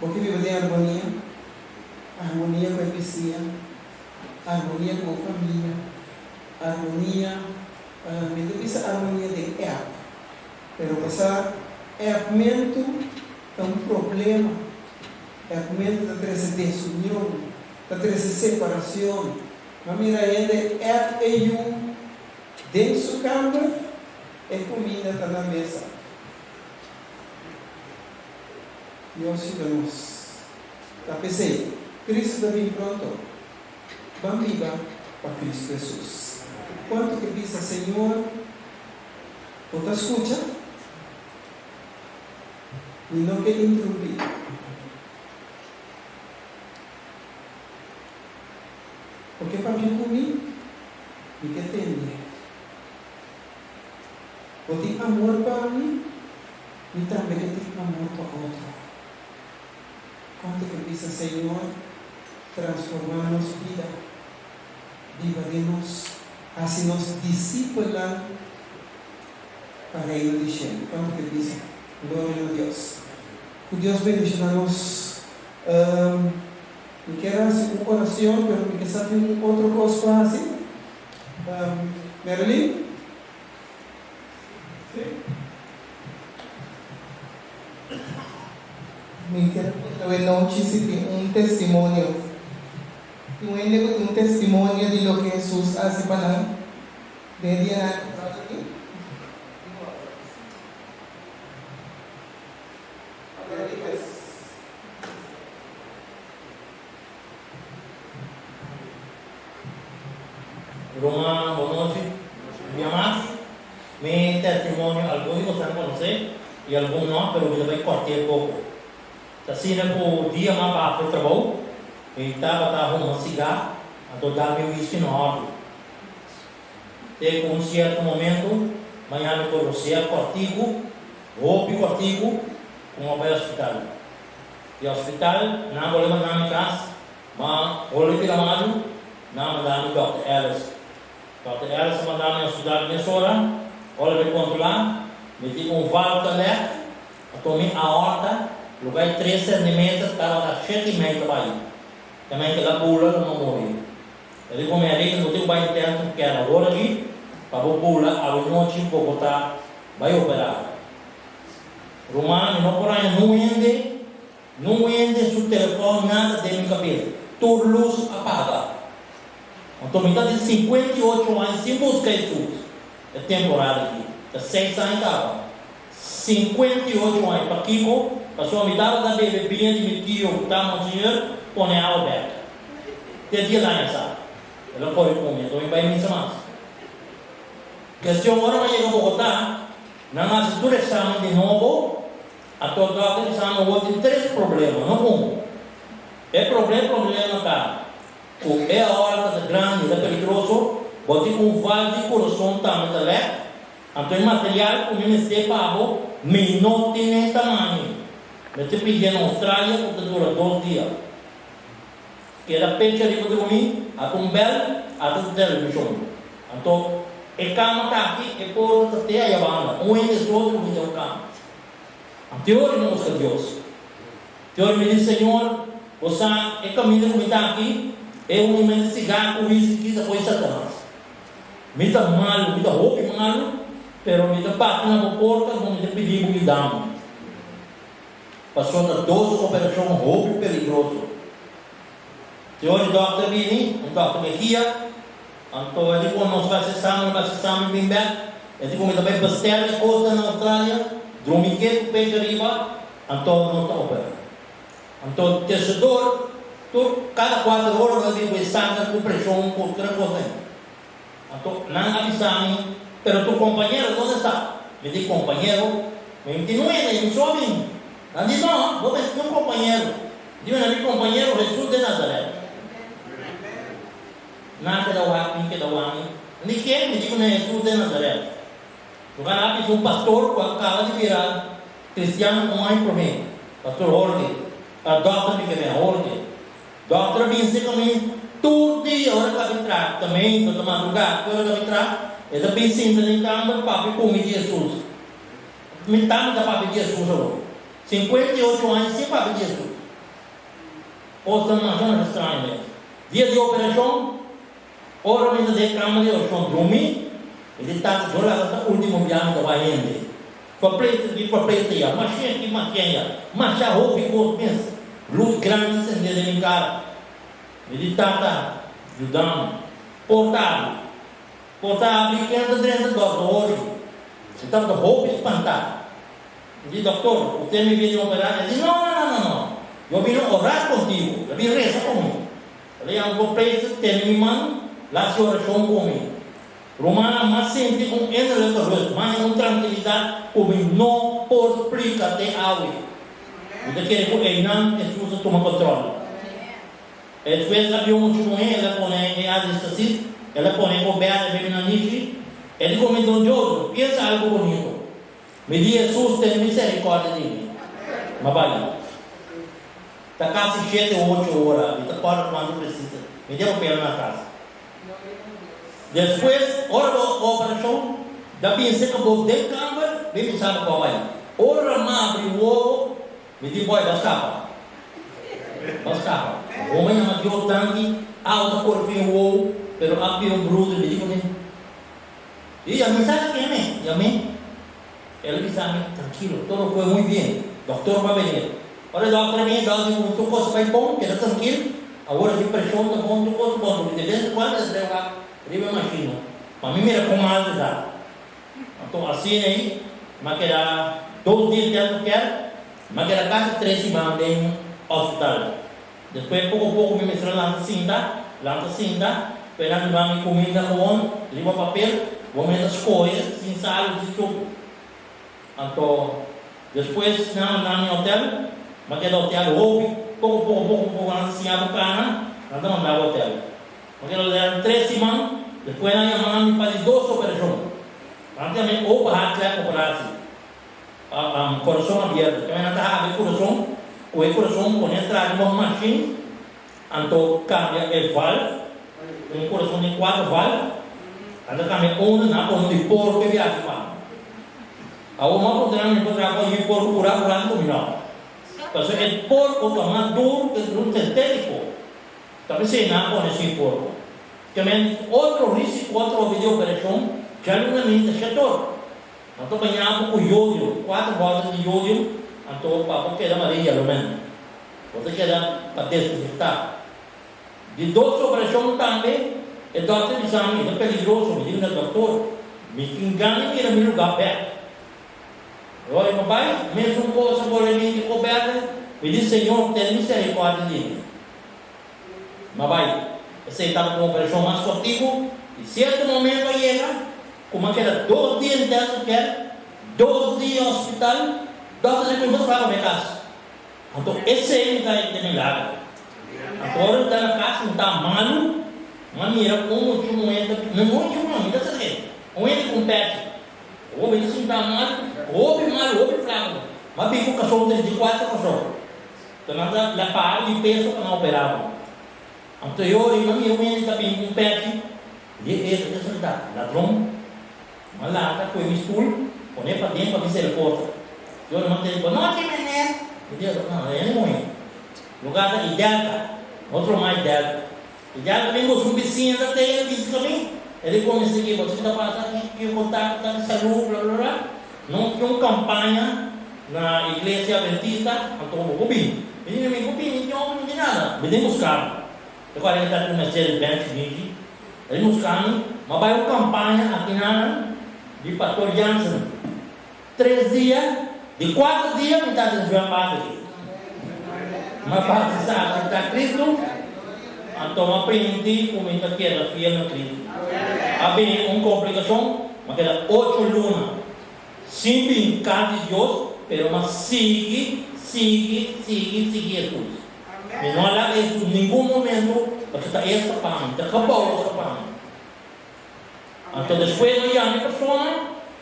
Bo ke biba den armonia? Armonia ku e bisiña, armonia ku bo famia, armonia, mi ta bisa armonia den app, pero pasá appmentu ta un problema. Appmentu ta trese desunion, ta trese separacion. Ma mira hende app e yu den su kamber, e kuminda ta na mesa. Dios yuda nos. Ta p'esei, Cristo ta bin pronto. Ban biba pa Cristo Hesus. Kuantu ke bisa, Señor, bo ta skucha? Mi no ke interumpí. Bo ke papia ku mi? Mi ke tende. Bo tin amor pa mi? Mi tambe ke tin amor pa otro. Konta ke bisa, Señor, transformá nos bida, biba den nos, hasi nos disipelnan pa Reino di Shelu. Konta ke bisa, Gloria na Dios. Ku Dios bendishoná nos. Mi kier hasi un oracion, pero mi ke sa tin un otro cos pa hasi. Marilyn? Sí? Mi kier puntra e nochi si tin un testimonio. Tin un hende cu tin un testimonio di loke Jesus a haci pa nan den e dianan atras aki? Ruman, bon nochi. Un bia mas, mi testimonio algun di boso a konosé i algun no, pero mi ta bai kòrtié poko. Ta asina ku dia m'a baha for trabou, mi tabata huma sigá, anto dal mi whisky na òrdu. Te ku un sierto momento, maña mi por rosea kòrtiku, hopi kòrtiku, ku m'a bai hospital. Di hospital nan a bolbe manda mi cas, ma holi bira malu, nan a manda mi Dòkter Ellis. Dòkter Ellis a manda mi hospital mesora, ora mi controla, mi tin un valve ta lek, a tuma mi aorta, lugar di tres centimeter tabata shete y mei ta bai. Ta men keda bula lo no muri. E di cu mi Enrique no tin cu bai intensive care awor aki pa bo bula awe nochi Bogota bai opera. Ruman, mi no por haña nun hende, nun hende su telefòn nada den mi kabes. Tur lus a paga. Anto mi ta di 58 aña sin buska Hesus e temporada aki. Ta seis aña kaba. 58 aña. Pakiko? Pasobra mi tabata bebe biña di mi tio ku ta monseñor pone awa bek. Te dia laña sa. El a kore ku mi, anto mi bai misa mas. Kestion ora mi a yega Bogotá, Nan hasi tur examen di nobo, anto dokter bisa mi awor tin tres problema, no un. E prome problema ta ku e aorta ta grandi, ta peligroso, bo tin un val di kurason tambe ta lek, anto e material ku mi mester pa bo, mi no tin e tamaño. Mester pidié na Australia ku ta dura dos dia. Keda pecha riba drumi, ata un bel, ata ta televishon. Anto, e kama ta aki, e porta ta te aya banda. Un hende so drumi den un kama. Anto e ora mi buska Dios. Te ora mi di, Señor, bo sa e kaminda ku mi ta aki, e unimente siga ku whisky ki ta koe Satanas. Mi ta malu, mi ta hopi malu, pero mi ta bati na bo porta, bo mi ta pidi bo yuda mi. Pasobra ta dos operashon hopi peligroso. Te ora e dòkter bini, un dòkter Mejia, anto e di ku nos bai hasi examen, nos bai hasi examen bin bèk. E di ku mi ta bai bestèl e kosnan na Australia, drumi ketu pecho ariba, anto nos ta operá. Anto tesedor, tur kada kuater ora bo ta bin ku e sanger, ku preshon, ku tur e kosnan. Anto nan a bisa mi, Pero tu kompañero donde sta? Mi di, Kompañero? Mi tin un hende, mi so a bin. Nan di, No, bo mester tin un kompañero. Mi di, Mira, mi kompañero Hesus de Nazaret. Nan a keda wak mi, keda wak mi. Nan di, Ken? Mi di ku nan, Hesus de Nazaret. Lugar nan a bisa un pastor ku a kaba di bira kristian un aña promé, Pastor Jorge, dòkter mi ke mea, Jorge. Dòkter a binse ku mi tur dia ora ku a bin traha, tamento ta madrugá, tur ora ku a bin traha, e ta bin sinta den kamber papia ku mi di Hesus. Mi tata ta papia di Jesus awor. 58 aña sin papia di Jesus. Kosnan masha masha straño mes. Dia di operashon, ora mi ta den kama di orashon drumi, mi di tata yo laga ta ultimo bia mi ta bai hende. Verpleegster aki, verpleegster ya, mashin aki, mashin ya, masha hopi kos mes. Lus grandi sende den mi kara. Mi di tata, yuda mi. Porta abri. Porta abri, ken ta drenta dòkter Hoshi. Mi tabata hopi spantá. Mi di, Doktor, usted mi bini operá? El di, No, no, no, no, no. Yo bini orá kontigo. El a bin resa ku mi. El a yama por pleegster, tene mi man, la hasi orashon ku mi. Rumannan, m'a sinti un innerlijke rust, m'a haña un trankilidat ku mi no por splika te awe. Mi ta kere ku einan Hesus a tuma kontròl. Despues a bin un mucha muhé, el a pone e adestasis, el a pone e kobèta riba mi nanishi, el di ku mi, Don Jojo, piensa algu bonito. Mi di Hesus, tene miserikòrdia di mi. M'a bai. Ta kasi shete o ocho ora, mi ta kòrda kuantu presis, mi tin papel na kas. Despues, ora bo operashon, da binse ku bo den kamber, mi bisa bo ku a bai. Ora m'a abri wowo, Mi di boy bo skapa. Bo skapa. Bo a yama Dios danki, awa ta kore fin wowo, pero a bira un bruder, mi di kuné. I a mi sa ken e, yam'é. El a bisa mi, Trankilo, todo fue muy bien, doktor ba venir. Ora e dokter a bini, dokter di ku tur kos a bai bon, keda trankil, awor si preshon ta bon, tur kos ta bon, de bes en kuando e ta trae wak riba e mashina, pa mi mira kon mal ta. Anto asina ei, m'a keda dos dia intensive care, m'a keda kasi tres siman den hospital. Despues poko poko mi mester a lanta sinta, lanta sinta, pero nan duna mi kuminda gewoon riba papel, bo mes a skohe sin sal o sin suku. Anto despues nan a manda mi hotel, m'a keda hotel hopi, poko poko poko poko nan ta siña bo kana, nan ta manda bo hotel. Mi keda lera tres siman, despues nan yama mi pa di dos operashon. Nan ta yama e open heart klep operatie, kurason abierto. Tambe nan ta habri e kurason, ku e kurason pone atrás riba un mashin, anto kambia e valve, un kurason tin kuater valve, nan ta kambia unu, nan a pone un di porko e biaha pa mi. Awor mi a puntra nan mi por traha ku yu porko purá purá mi ku mi no. Pasobra e porko ta mas duru ke un sentétiko. Ta p'esei nan a pone sin porko. Tamen otro risiko atrobe di operashon djaluna minta shetor. Nan ta baña bo ku yodio, kuater bòter di yodio, anto pa bo keda maria yalomen. Bo ta keda pa desinfektá. Di dos operashon tambe e dòkter bisa mi e ta peligroso. Mi di na dòktor, mi tin gana di mira mi lugá bèk. Ora mi bai, mesun kos a bole mi ku bèrdè, mi di, Señor, tene miserikòrdia di mi. Mi a bai. Esei tabata un operashon mas kòrtiku, i sierto momento a yega ku mi a keda dos dia intensive care, dos dia hospital, dòkter di ku mi por traha pa mi kas. Anto esei mi ta di milagro. Anto ora mi ta na kas mi ta malu, mi a mira un muchu muhé ta, no muchu no, mi ta sa ke, un hende ku un pèchi. Hopi ta sinta mal, hopi mal, hopi flaco. Ma bin cu cason 34 cason. Ta nan ta la paga di peso pa nan opera bo. Anto e ora ei mami un hende ta bin cu un pechi, di e ta sinta, ladron. Ma lanta coe mi stoel, pone paden pa mi cera porta. E ora mi ta di, Bonochi meneer. Mi di, No, e hende muhe. Lugar ta Idelka, otro mai Idelka. E diabel ta bin gosa un bisiña ta tene bisa ta mi, e di kuminsá ki bo ta pasa ki ki kontakto ta di salú bla bla bla. No tin un kampaña na iglesia adventista anto bo por bin. Mi di mi por bin mi tin hopi mi tin nada. Mi tin buska bo. E kual e ta ku Mercedes Benz shinishi. E di buska mi, mi a bai un kampaña aki nan di pastor Jansen. Tres dia, di kuater dia mi ta den zwembad aki. Mi a batisá, aseptá Kristu, anto mi a primintí ku mi ta keda fiel na Kristu. A bini un komplikashon, mi a keda ocho luna sin bin kas di Dios, pero mi a sigui, sigui, sigui, sigui Hesus. Mi no a laga Hesus ningun momento, pasobra ta es ta pa mi, ta gebou ta pa mi. Anto despues mi yama e persona,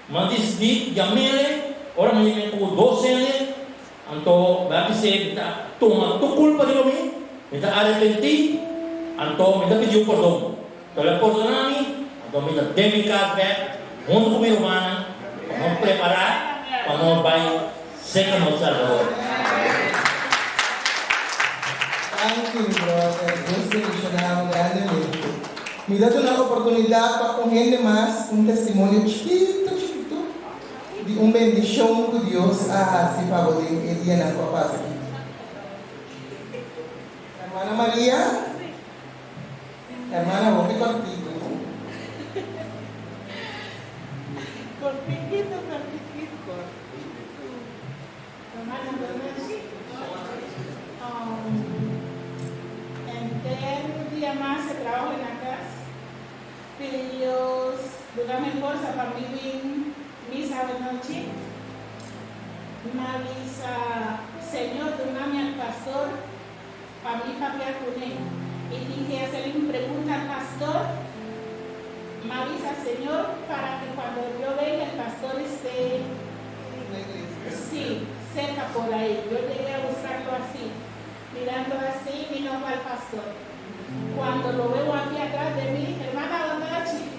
mi a disidí yam'ele, ora mi yam'é ku dos hende, anto mi a bis'é mi ta tuma tur kulpa riba mi, mi ta arepentí, anto mi ta pidiu pordon. Anto el a pordoná mi, anto mi ta den mi kas bèk huntu ku mi rumannan pa nos prepará. pa nos bai serka nos Salbador. Thank you mi brother, Dios bendiciona bo grandemente. Mi ta duna oportunidad pa un hende mas un testimonio chikito chikito di un bendicion cu Dios a haci pa bo den e dianan cu a pasa aki. Hermana Maria? Hermana hopi cortico no? Cortiquito, cortiquito, cortico. Hermana Bonochi, Enter dia mas e trabajo na cas, pidi Dios duna mi forsa pa mi bin misa awenochi. M'a bisa, Señor duna mi al pastor pa mi papia kuné. I tin ke hacer un pregunta al pastor. M'a bisa, Señor, para que cuando yo venga el pastor esté Sí, cerca por ahí. Yo llegué a buscarlo así, mirando así, mi no al pastor. Cuando lo veo aquí atrás de mí, hermana Donachi.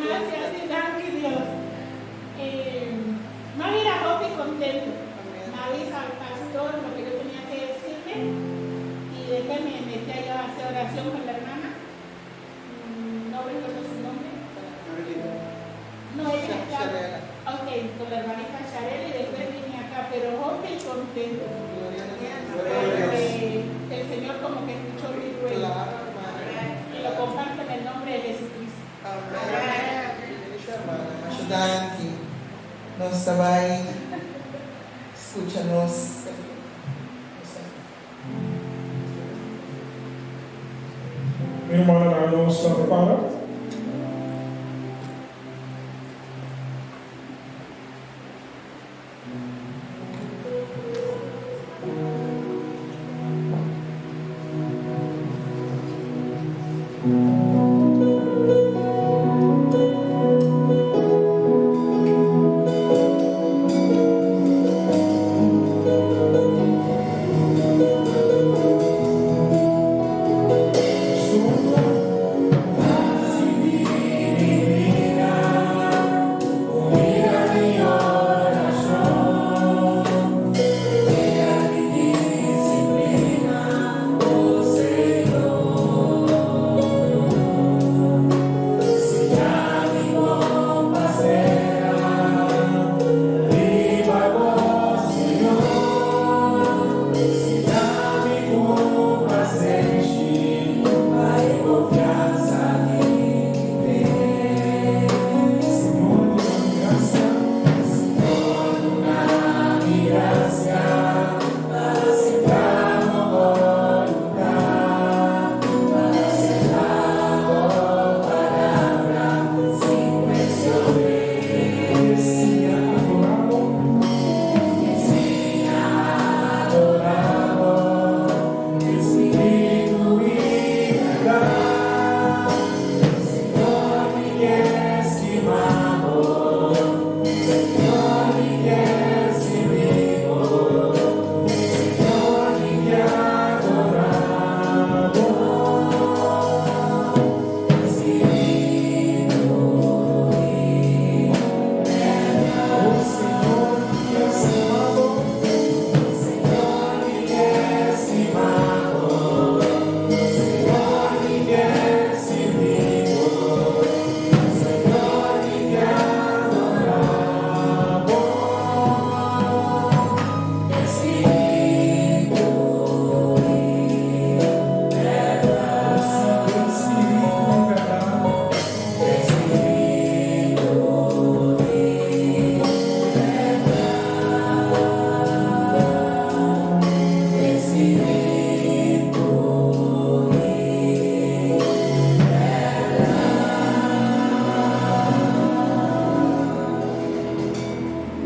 Gracias, y danki Dios. M'a bira hopi contento. M'a bisa al pastor lo que yo tenía que decirle y después me metí allá a hacer oración con la hermana. No recuerdo su nombre. No, ella está. Ok, con la hermanita Charela y después vine acá, pero hopi contento. Porque el Señor como que escuchó mi ruego. Y lo comparto en el nombre de Jesucristo. Masha danki. Nos ta bai scucha nos. Mi rumannan, nos ta prepara?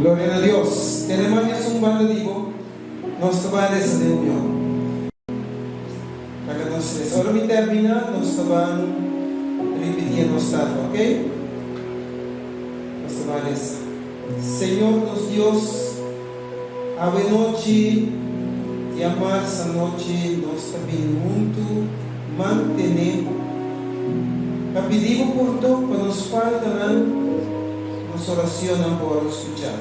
Gloria na Dios. Tene man esun banda di bo. Nos ta ban resa den union. Laga nos resa. Ora mi termina, nos ta ban ripiti e nos tata, ok? Nos ta ban resa. Señor nos Dios, awe nochi, diamars anochi, nos ta bin huntu mantene pa pidi bo pordon pa nos faltanan. Nos oracionnan por wòrdu skuchá.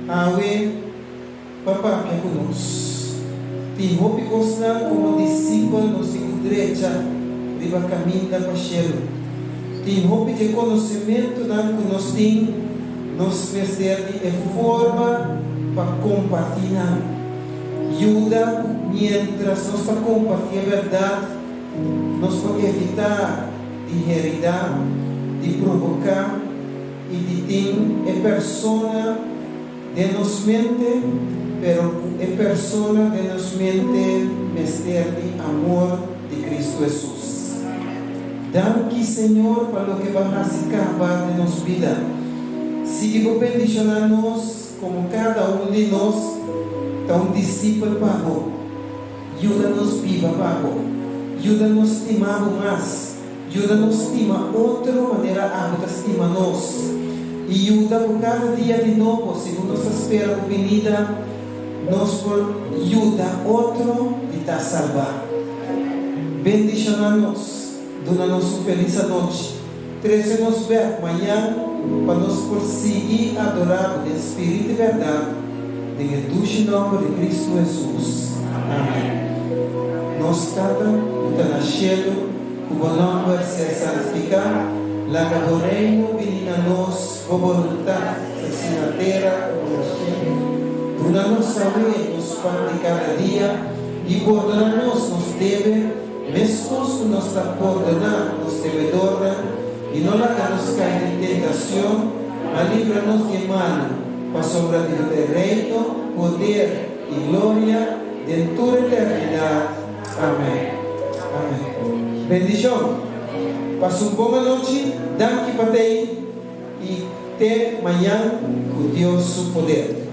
Awe pa papia ku nos. Tin hopi kosnan komo disipel nos tin ku drecha riba kaminda pa shelu. Tin hopi dje konosementunan ku nos tin, nos mester di e forma pa kompartí nan. Yuda ku miéntras nos ta kompartí e bèrdat, nos por evitá di heridá, di provoká i di tin e persona den nos mente, pero ku e persona den nos mente mester di amor di Kristu Hesus. Danki Señor pa loke bo a hasi kaba den nos bida. Sigui bo bendishoná nos komo kada un di nos ta un disipel pa bo. Yuda nos biba pa bo. Yuda nos stima bo mas. Yuda nos stima otro manera abo ta stima nos. I yuda ku kada dia di nobo, segun nos ta spera bo binida, nos por yuda otro di ta salbá. Bendishoná nos. Duna nos un felis anochi. Trese nos bèk mañan pa nos por sigui adorá bo den spirit i bèrdat, den e dushi nòmber di Kristu Hesus. Amèn. Nos Tata ku ta na shelu, ku bo nòmber sea santifiká, laga bo Reino bini na nos, bo boluntat sea si na tera komo na shelu. Duna nos awe nos pan di kada dia, i pordoná nos nos debe, Meskos ku nos ta pordoná nos debedornan, i no laga nos kai den tentashon, ma libra nos di e malu, pasobra di bo ta e Reino, poder i gloria den tur eternidat. Amèn. Amèn. Bendishon. Pasa un bon anochi, danki pa tei, i te mañan ku Dios su poder.